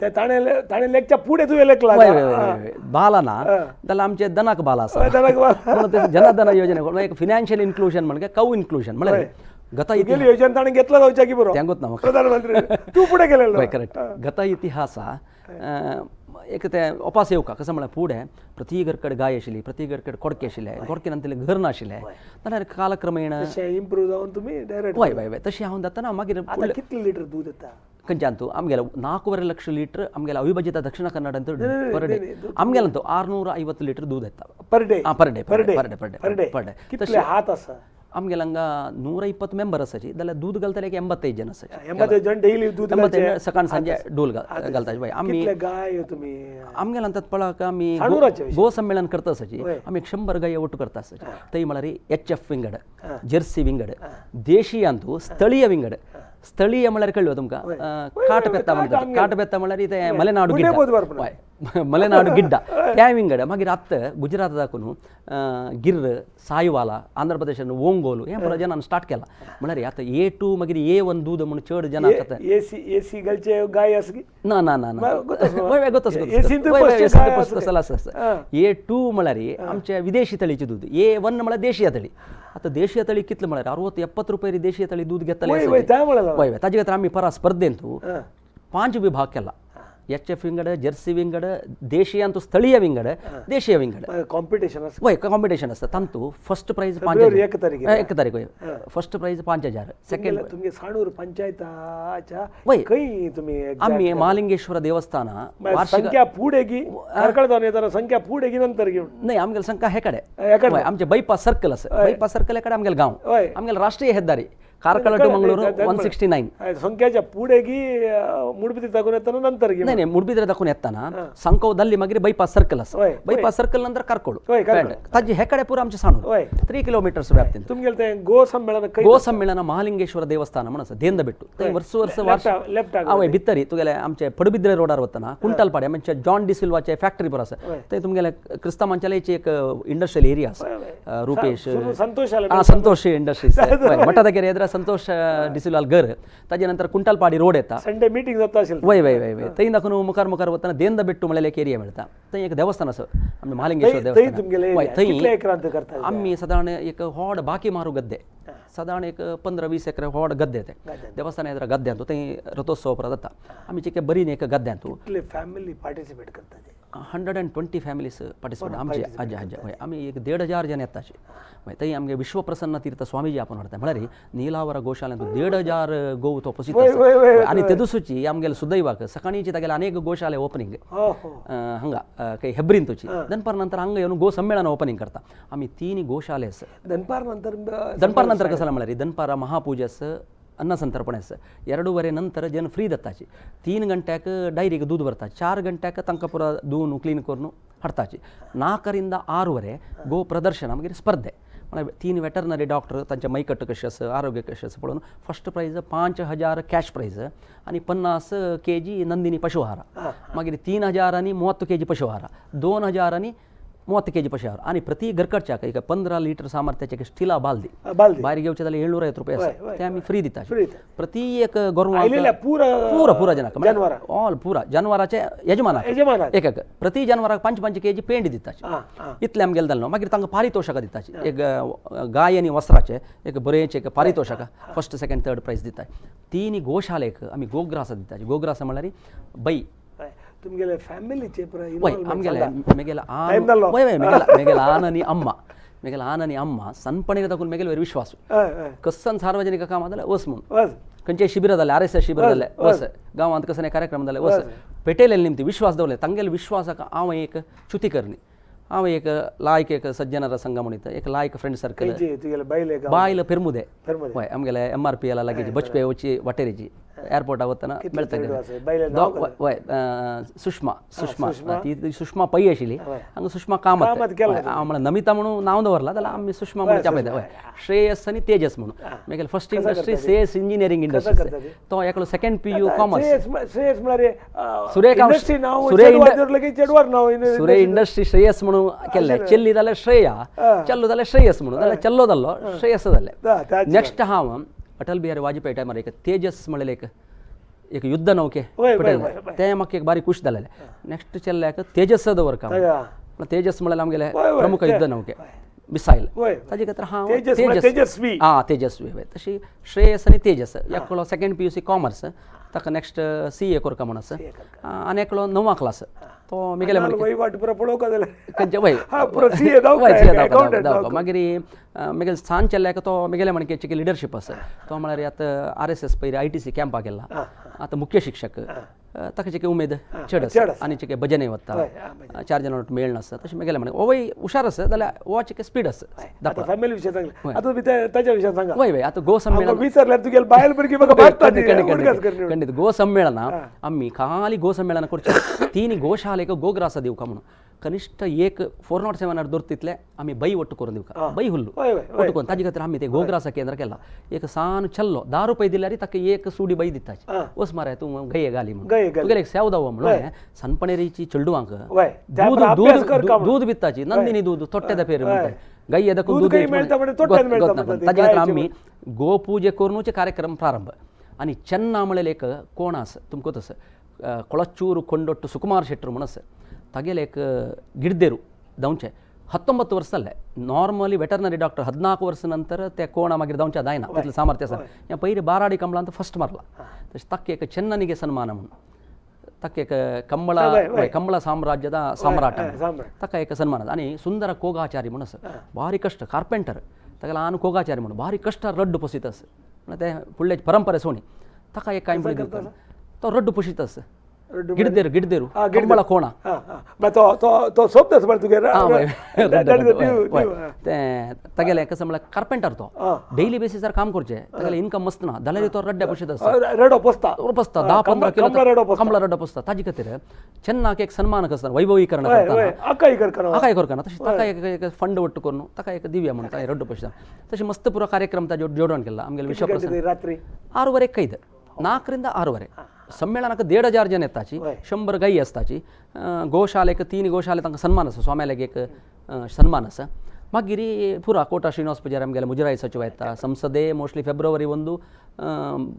बालना जाल्यार आमचे दनाक बाल आसा म्हणून ते जनधन योजने एक फिनान्शियल इन्क्लुजन म्हणजे कौ इन्क्लुजन म्हळ्यार गत योजन ताणें घेतला जावच्या की बरो तेंगूच ना प्रधानमंत्री तूं फुडें गेलेलो. करेक्ट. गत इतिहासा एक ते ओपास येवका कसं म्हळ्यार फुडें प्रति घरकड गाय आशिल्ली, प्रति घरकड कोडके आशिल्ले, कोडके नंतर घर नाशिल्लें. जाल्यार कालक्रमेण इम्प्रूव जावन तुमी डायरेक्ट वय वय वय तशें हांव जातना मागीर कितले लिटर दूद येता खंयच्यान तूं आमगेले 4.25 लक्ष लिटर आमगेले अविभजित दक्षिण कन्नड ಅಂತ पर डे आमगेले ಅಂತೂ 650 लिटर दूद येता per day. Per day per day per day per day per day. कितले हात आसा आमगेले हांगा 120 मेंबर आसाची. जाल्यार दूद घालतले एक 85 जण आसाचे. 85 जण डेली दूद घालता सकाळ सांजे डोल घालता. वय आमी गाय तुमी आमगेले अंतात पळक आमी गो संमेलन करता आसाची. आमी 100 गाय ಒಟ್ಟು करता आसाची. थंय म्हळ्यार एच एफ विंगड, जर्सी विंगड, देशी अंतू ಸ್ಥಳೀಯ ವಿಂಗಡ್. ಸ್ಥಳೀಯ म्हळ्यार कळ्ळो तुमकां काटबेत्ता म्हणटात. काटबेत्ता म्हळ्यार ते मलेनाडू गिड्डा, मलेनाडू गिड्डा त्या विंगड. मागीर आतां गुजरात दाखोवन गिर, सायवाला, आंध्र प्रदेशान ओंगोल हें पुरो जनान स्टार्ट केलां. म्हळ्यार आतां A2 मागीर A1 दूद म्हणून चड जन आतां एसी घालचे गाय आसा की ना ना ना ना वय वय तसो A2 म्हळ्यार आमच्या विदेशी तळीचे दूद, A1 म्हळ्यार देशीय तळी. आतां देशीय तळी कितले म्हळ्यार 60-70 रुपये देशीय तळी दूद घेतले. वय वय ताजे खातीर आमी परा स्पर्धेंतू 5 विभाग केला. एच एफ विंगड, जर्सी विंगड, देशीय अंतू ಸ್ಥಳೀಯ विंगड, देशीय विंगड. कॉम्पिटिशन आसा. वय कॉम्पिटिशन आसता. तांतू फर्स्ट प्रायज 5000, 1 तारीख फर्स्ट प्रायज 5000, सेकंड तुमगे साणूर पंचायताच्या वय खंय तुमी आमी महालिंगेश्वर देवस्थान संख्या फुडें की कार्कळ जावन येतना संख्या फुडें की नंतर घेवन नाही आमगेले संख्या हे कडेन वय आमचे बायपास सर्कल आसा. बायपास सर्कल हे कडेन आमगेले गांव, आमगेले राष्ट्रीय हेद्दारी कार्कळ टू मंगळूर 169. संख्याच्या पुढे की मुडबिद्री दाखोवन येतना नंतर नाही नाही मुडबिद्रे दाखोवन येतना सांकव दाल्ली मागीर बायपास सर्कल आसा. बायपास सर्कल नंतर कार्कळ ताजे हे कडेन पुरो आमचे साणूर 3 किलोमिटर्स व्याप्तीन. तुमगेले ते गो संमेलन गो संमेलन महालिंगेश्वर देवस्थान म्हणून आसा देंद बेट्टू. थंय वर्स वर्स वय भितरी तुगेले आमचे पडबिद्रे रोडार वतना कुंटलपाडे म्हणजे जॉन डिसिल्वाचे फॅक्टरी बरो आसा. थंय तुमगेले क्रिस्तांवांचे एक इंडस्ट्रियल एरिया आसा. रुपेश संतोष संतोष इंडस्ट्रीज मठादकेर एदरा संतोष डिसिल्वाल घर. ताजे नंतर कुंटलपाडी रोड येता. संडे मीटिंग जाता असेल. वय वय वय वय थंय दाखोवन मुखार मुखार वतना देंद बेट्टू म्हळ्यार एक एरिया मेळटा. थंय एक देवस्थान आसा आमचें महालिंगेश्वर देवस्थान. वय थंय आमी सादारण एक व्हड बाकी मारू गद्दे सादारण एक 15-20 एकर व्हड गद्दे ते देवस्थान एदरा गद्द्यांतू थंय रथोत्सव परत जाता. आमी चिके बरी एक गद्द्यांतू फॅमिली पार्टिसिपेट करता. 120 families participate आमचे आज्या आज्या हय आमी एक 1500 जण येताचे हय थंय आमगे विश्वप्रसन्न तीर्थ स्वामीजी आपण हाडता म्हळ्यार नीलावरा गोशाळेंत 1500 गो तो पोसित आनी ते दुसरी आमगेले सुदैवाक सकाळीची तागेले अनेक गोशाळे ओपनिंग हांगा काही हेब्रीन तुची दनपार नंतर हांगा येवन गो संमेलन ओपनिंग करता आमी तीन गोशाळे आसा दनपार नंतर दनपार नंतर कसं म्हळ्यार दनपारा महापूजा आसा अन्न संतर्पणे आसा 2:30 नंतर जन फ्री दत्ताची 3 गंट्याक डायरीक दूद भरता 4 गंट्याक तांकां पुरा धुवन क्लीन करून हाडताची 4 ರಿಂದ 6:30 गो प्रदर्शन मागीर स्पर्धे म्हळ्यार 3 वेटरनरी डॉक्टर तांचे मैकट्ट कशें आसा आरोग्य कशें आसा पळोवन फर्स्ट प्रायज 5000 कॅश प्रायज आनी 50 kg Nandini पशुआहार मागीर 3030 kg पशुआहार 2030 kg पशुआहार आनी प्रति घरकडच्याक एक 15 लिटर सामर्थ्याचे एक स्टिला बालदी भायर घेवचे जाल्यार 750 रुपये आसा ते आमी फ्री दिता प्रति एक गोरवां पुरा पुरा जनाक ऑल पुरा जानवराचे यजमानाक एक एक प्रति जानवराक 5-5 kg पेंड दिता इतले आमगेले जालें मागीर तांकां पारितोशकां दिता एक गाय आनी वस्त्राचे एक बरेंच एक पारितोशकां फर्स्ट सेकंड थर्ड प्रायज दिता 3 गोशालेक आमी गोग्रास दिता गोग्रास म्हळ्यार बै तुमगेले फॅमिलीचे आमगेले मेगेले आन वय मेगेले आन अम्मा मेगेले आन अम्मा सनपणे दाखून मेगेले वर विश्वास कसन सार्वजनिक काम जाल्यार वस म्हणून खंयचे शिबिर जाले RSS शिबिर जाले वस गांवांत कसले कार्यक्रम जाले वस पेटेले निमती विश्वास दवरले तांगेले विश्वासाक हांव एक च्युती करणी हांव एक लायक एक सज्जनर संघ म्हणीत एक लायक फ्रेंड सर्कल बायल पेरमुदे हय आमगेले MRPL लागीं बचपे वची वाटेरीची एअरपोर्टा वतना मेळटा वय सुषमा सुषमा ती सुषमा पै आशिल्ली हांगा सुषमा कामत हांव म्हळ्यार नमिता म्हणून नांव दवरला जाल्यार आमी सुषमा म्हणून चापयता हय श्रेयस आनी तेजस म्हणून मागीर first industry Shreyas engineering industry तो एकलो second PU commerce Surya industry Shreyas म्हणून केल्ले चेल्ली जाल्यार श्रेया चल्लो जाल्यार श्रेयस म्हणून जाल्यार चल्लो जाल्लो श्रेयस जालें नेक्स्ट हांव अटल बिहारी वाजपेयी टायमार एक तेजस म्हणलें एक एक युद्ध नौके ते म्हाका एक बारीक खुश जालेलें नेक्स्ट चेल्ल्याक तेजस दवर काम तेजस म्हणल्यार आमगेले प्रमुख युद्ध नौके मिसायल ताजे खातीर हांव तेजस्वी आं तेजस्वी हय तशी श्रेयस आनी तेजस एकलो सेकंड PUC commerce ताका नेक्स्ट CA करता म्हूण आसा आनी एकलो 9 क्लास तो मेगेले मागीर मेगेले सान चेल्ल्याक तो मेगेले म्हणके लिडरशीप आसा तो म्हळ्यार आतां RSS पयलीं ITC कॅम्पाक गेला आतां मुख्य शिक्षक ताका चिके उमेद चड आसा आनी चिके भजने वता 4 जाणां मेळ नासता तशें मेगेले म्हणे होवय हुशार आसा जाल्यार हो चिके स्पीड आसा वय वय आतां गो संमेलन खंडीत गो संमेलना आमी खाली गो संमेलन करचें 3 गोशालेक गोग्रास दिवका म्हणून कनिष्ठ एक 407 दवरता आमी बै ಒಟ್ಟು करून दिवका बै हुल्लू ಒಟ್ಟು करून ताजे खातीर आमी ते गोग्रासा केंद्र केला एक सान चल्लो 10 रुपये दिल्यार ताका एक सुडी बै दिताची वस मारे तूं गये घाली म्हणून तुगेले एक सेव दाव म्हणून सनपणेरीची चेडवांक दूध दूध दूध वित्ताची नंदिनी दूध तोट्टे पेर म्हणटा गाय दाखून दूध ताजे खातीर आमी गोपूजे करूनच कार्यक्रम प्रारंभ आनी चेन्ना म्हणलें एक कोण आसा तुमकां तसो ಕೊಳಚೂರು ಕೊಂಡೊಟ್ಟು ಸುಕುಮಾರ್ ಶೆಟ್ಟರು ಮನಸ್ಸು ತಗೆಲೆ एक ಗಿಡ್ದೇರು ದೌಂಚೆ 19 ವರ್ಷದಲ್ಲೇ ನಾರ್ಮಲಿ ವೆಟರ್ನರಿ ಡಾಕ್ಟರ್ 14 ವರ್ಷ ನಂತರ ते ಕೋಣ मागीर दवच्या जायना तितलें सामर्थ्य आसा ह्या पयलीं बाराडी कमला ಅಂತ फर्स्ट मारला तशें ताका एक ಚೆನ್ನನಿಗೆ ಸನ್ಮಾನ म्हणून ताका एक ಕಂಬಳ ಕಂಬಳ ಸಾಮ್ರಾಜ್ಯದ ಸಾಮ್ರಾಟ ताका एक ಸನ್ಮಾನ आनी ಸುಂದರ ಕೋಗಾಚಾರಿ म्हणून आसा ಭಾರಿ ಕಷ್ಟ ಕಾರ್ಪೆಂಟರ್ ताका आनी ಕೋಗಾಚಾರಿ म्हणून ಭಾರಿ ಕಷ್ಟ रड्डू पोसीत आसा म्हणल्यार ते फुडले परंपरे सोणी ताका एक कांय पळय तो रड्डू पोशीत आसा गिडदेರು गिडदेರು ಕಂಬಳ ಕೋಣ ते तागेले कसं म्हळ्यार कार्पेंटर तो डेली बेसिसार काम करचें तागेले इनकम मस्त ना जाल्यार तो रड्ड्या पोशीत आसा रडो पोसता पोसता 10-15 किलो कंबळा रड्डो पोसता ताजे खातीर चेन्नाक एक सन्मान करता वैभवीकरण करता आकाय करना तशें ताका एक फंड ಒಟ್ಟು करून ताका एक दिव्या म्हणून ताका रड्डो पोसता तशें मस्त पुरो कार्यक्रम ताजे जोडण केला आमगेले विश्वप्रसन्न रात्री 6:30 कैद 4 ರಿಂದ 6:30 संमेलनाक 1500 जण येताची 100 गायी आसताची गोशालेक 3 गोशाले तांकां सन्मान आसा स्वाम्यालेक एक सन्मान आसा मागीर ಪೂರಾ ಕೋಟಾ ಶ್ರೀನಿವಾಸ ಪೂಜಾರಿ ಆಮಗೆಲ್ಲ ಮುಜರಾಯಿ ಸಚಿವ येता ಸಂಸದೆ मोस्टली फेब्रुवारी ಒಂದು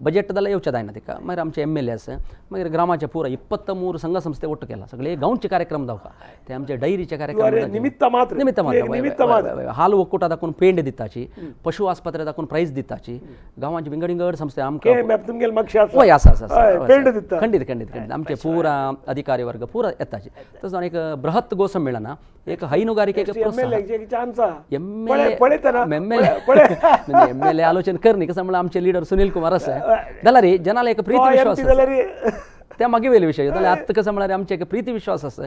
बजेट जाल्यार येवचें जायना तिका. मागीर आमचे एम एल ए आसा, मागीर ग्रामाचे पुरा 23 संघ संस्थे ಒಟ್ಟು केला सगळे गांवचे कार्यक्रम दावका ते आमचे डायरीचे कार्यक्रम निमित्त मात्र निमित्त मात्र हाल ಒಕ್ಕೂಟ दाखोवन पेंड दिताची, पशु आस्पत्रे दाखोवन प्रायज दिताची, गांवांचे विंगड विंगड संस्थे आमकां वय आसा आसा खंडीत खंडीत खंडीत आमचे पुरा अधिकारी वर्ग पुरा येताची. तसो एक बृहत् गो संमेलन एक हೈನುಗಾರಿಕೆ एम एल ए आलोचन करणी कसं म्हणल्यार आमचे लिडर सुनील कुमार आसा जाल्यार जनाला एक प्रीती विश्वास त्या मागीर वयले विशय जाल्यार आतां कसं म्हळ्यार आमचे एक प्रीती विश्वास आसा.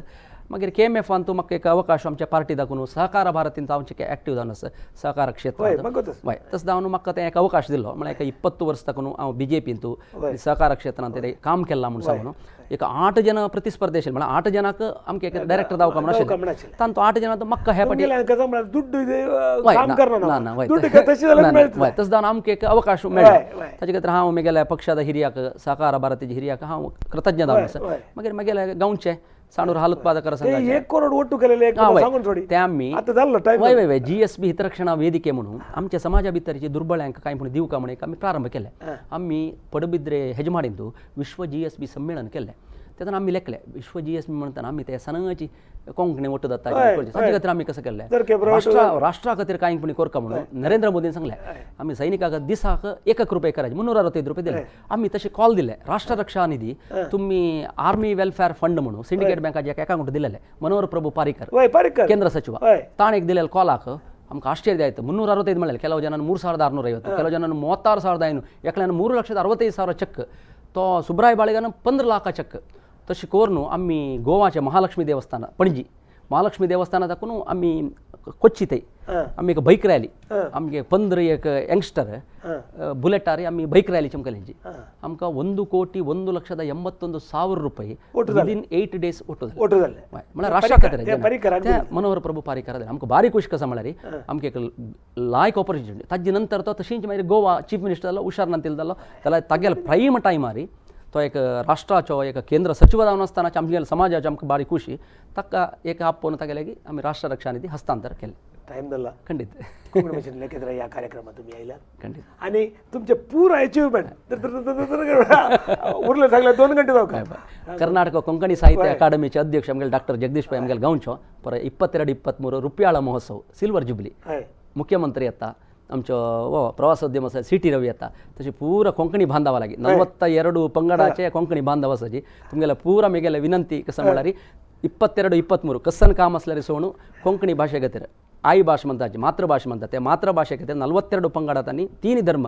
मागीर के एम एफान तूं म्हाका एक अवकाश आमच्या पार्टी दाखोवन सहकार भारतीन आमचे एक्टीव जावन आसा सहकार क्षेत्रांत वय तशें जावन म्हाका तें एक अवकाश दिलो म्हळ्यार एक 20 वर्स दाखोवन हांव बी जे पीन तूं सहकार क्षेत्रांत तें काम केलां म्हूण सांगून एक 8 जण प्रतिस्पर्धी आशिल्ले म्हळ्यार 8 जणांक आमकां एक डायरेक्टर दावका म्हणून आशिल्लें तांतू 8 जणां म्हाका हे पाटी ना वय तशें जावन आमकां एक अवकाश मेळ्ळो. ताचे खातीर हांव म्हगेल्या पक्षाच्या हिरियाक सहकार भारतीच्या हिरियाक हांव कृतज्ञ जावन आसा. मागीर म्हगेल्या गांवचे साणूर हाल उत्पादकर संघाचे 1 करोड ಒಟ್ಟು केलेले ते आमी वय वय वय जी एस बी हितरक्षणा वेदिके म्हणून आमच्या समाजा भितरची दुर्बळ्यांक कांय म्हणून दिवका म्हणून आमी प्रारंभ केले. आमी पडबिद्रे हेजमाडींतू विश्व जी एस बी संमेलन केलें तेन्ना आमी लेखले विश्व जी एस बी म्हणटाना आमी ते सणाची कोंकणी ಒಟ್ಟು दत्ता ताचे खातीर आमी कसं केलें राष्ट्रा खातीर कांय पुणी कोरका म्हणून नरेंद्र मोदीन सांगलें आमी सैनिकाक दिसाक 1 रुपये करायचे 365 रुपये दिले. आमी तशें कॉल दिले राष्ट्र रक्षा निधी तुम्ही आर्मी वेलफेअर फंड म्हणून सिंडिकेट बँकाचे एक अकाउंट दिलेले मनोहर प्रभू पारिकर केंद्र सचिव ताणें एक दिलेले कॉलाक आमकां ಆಶ್ಚರ್ಯ ಆಯಿತು. 365 म्हणलें ಕೆಲವು ಜನ 3650, ಕೆಲವು ಜನ 36500, एकल्यान 3,65,000 ಚೆಕ್, तो सुब्राय बाळेगान 15 लाख चेक. तशें करून आमी गोवाचे महालक्ष्मी देवस्थान पणजी महालक्ष्मी देवस्थाना दाखोवन आमी कोच्ची थंय आमी एक बायक रॅली आमगे 15 एक यंगस्टर बुलेटार आमी बायक रॅली चमकलेंची आमकां 1,01,81,000 रुपये विदीन 8 डेज ಒಟ್ಟು म्हळ्यार राष्ट्रा खातीर ते मनोहर प्रभू पारिकर आमकां बारी खुश कसा म्हळ्यार आमकां एक लायक ऑपॉर्च्युनिटी. ताजे नंतर तो तशींच मागीर गोवा चीफ मिनिस्टर जालो उशार नांतील जालो जाल्यार तागेलो प्रायम टायमार तो एक राष्ट्राचो एक केंद्र सचिव जावन आसतना आमगेल्या समाजाचो आमकां बारी खुशी ताका एक आपोवन तागेले आमी राष्ट्र रक्षा निधी हस्तांतर केलें. टायम जाला खंडीत ह्या कार्यक्रमात तुमी आयला खंडीत आनी तुमचे पूरा अचिव्हमेंट उरले सगळे 2 गंटे जावं. कर्नाटक कोंकणी साहित्य अकादमीचे अध्यक्ष आमगेले डॉक्टर जगदीश पै आमगेले गांवचो पर 22 23 रुपयाळा महोत्सव सिल्वर जुबली मुख्यमंत्री येता आमचो प्रवासोद्यम आसा सी टी रवी येता तशें पुरा कोंकणी बांधवा लागीं 42 पंगडाचे कोंकणी बांधव आसाची तुमगेले पुरा म्हगेले विनंती कसं म्हळ्यार 22 23 कसन काम आसल्यार सोडून कोंकणी भाशे खातीर आई भाशे म्हणतात मातृभाषा म्हणतात त्या मातृभाषे खातीर 42 पंगडात आनी 3 धर्म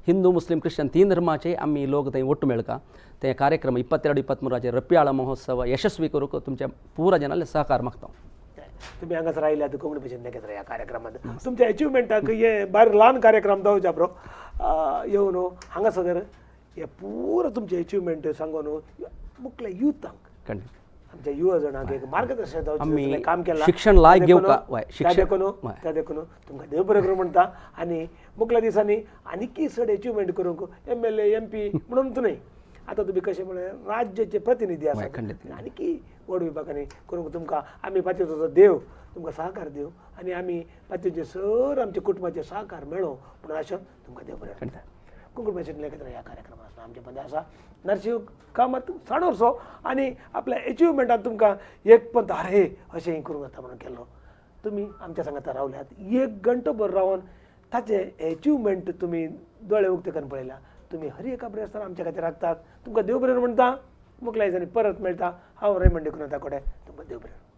हिंदू मुस्लिम क्रिश्चन 3 धर्माचे आमी लोक थंय ಒಟ್ಟು मेळका ते कार्यक्रम 22 23 रपयाळा महोत्सव यशस्वी करूंक तुमच्या पुरा जनाले सहकार मागता. तुम्ही हांगासर आयल्यात कोंकणी भाशेन नेकेत्र ह्या कार्यक्रमात तुमच्या अचिव्हमेंटाक हे बारीक ल्हान कार्यक्रम जावच्या बरो येवन हांगासर हे पुरा तुमचे अचिव्हमेंट सांगून मुखल्या युथांक खंडीत आमच्या युवा जणांक एक मार्गदर्शन जावचें काम केलां. शिक्षण लायक घेवका त्या देखून तुमकां देव बरें करूं म्हणटा आनी मुखल्या दिसांनी आनीकय चड अचिव्हमेंट करूंक M L A M P म्हणून न्हय आतां तुमी कशें म्हळ्यार राज्याचे प्रतिनिधी आसा आनीकय व्हड विभागांनी करूंक तुमकां आमी पातयेचो देव तुमकां सहकार दिवं आनी आमी पातयेचे सर आमच्या कुटुंबाचे सहकार मेळो म्हणून आशेन तुमकां देव बरें म्हणटा. कोंकणी भाशेंतल्या खातीर ह्या कार्यक्रमात आसतना आमचे मदें आसा नरशिंव कामत साणोरसो आनी आपल्या एचिवमेंटान तुमकां एक पंत अरे अशें करूंक जाता म्हणून केल्लो. तुमी आमच्या सांगाता रावल्यात 1 घंटो भर रावन ताचे एचिवमेंट तुमी दोळे उक्ते करून पळयल्या. तुमी हर एका बरें आसतना आमच्या खातीर राखतात. तुमकां देव बरें म्हणटा मुखल्या दिसांनी परत मेळटा. हांव रेमंड डिकुन्हा कोडे तुमकां देव बरें.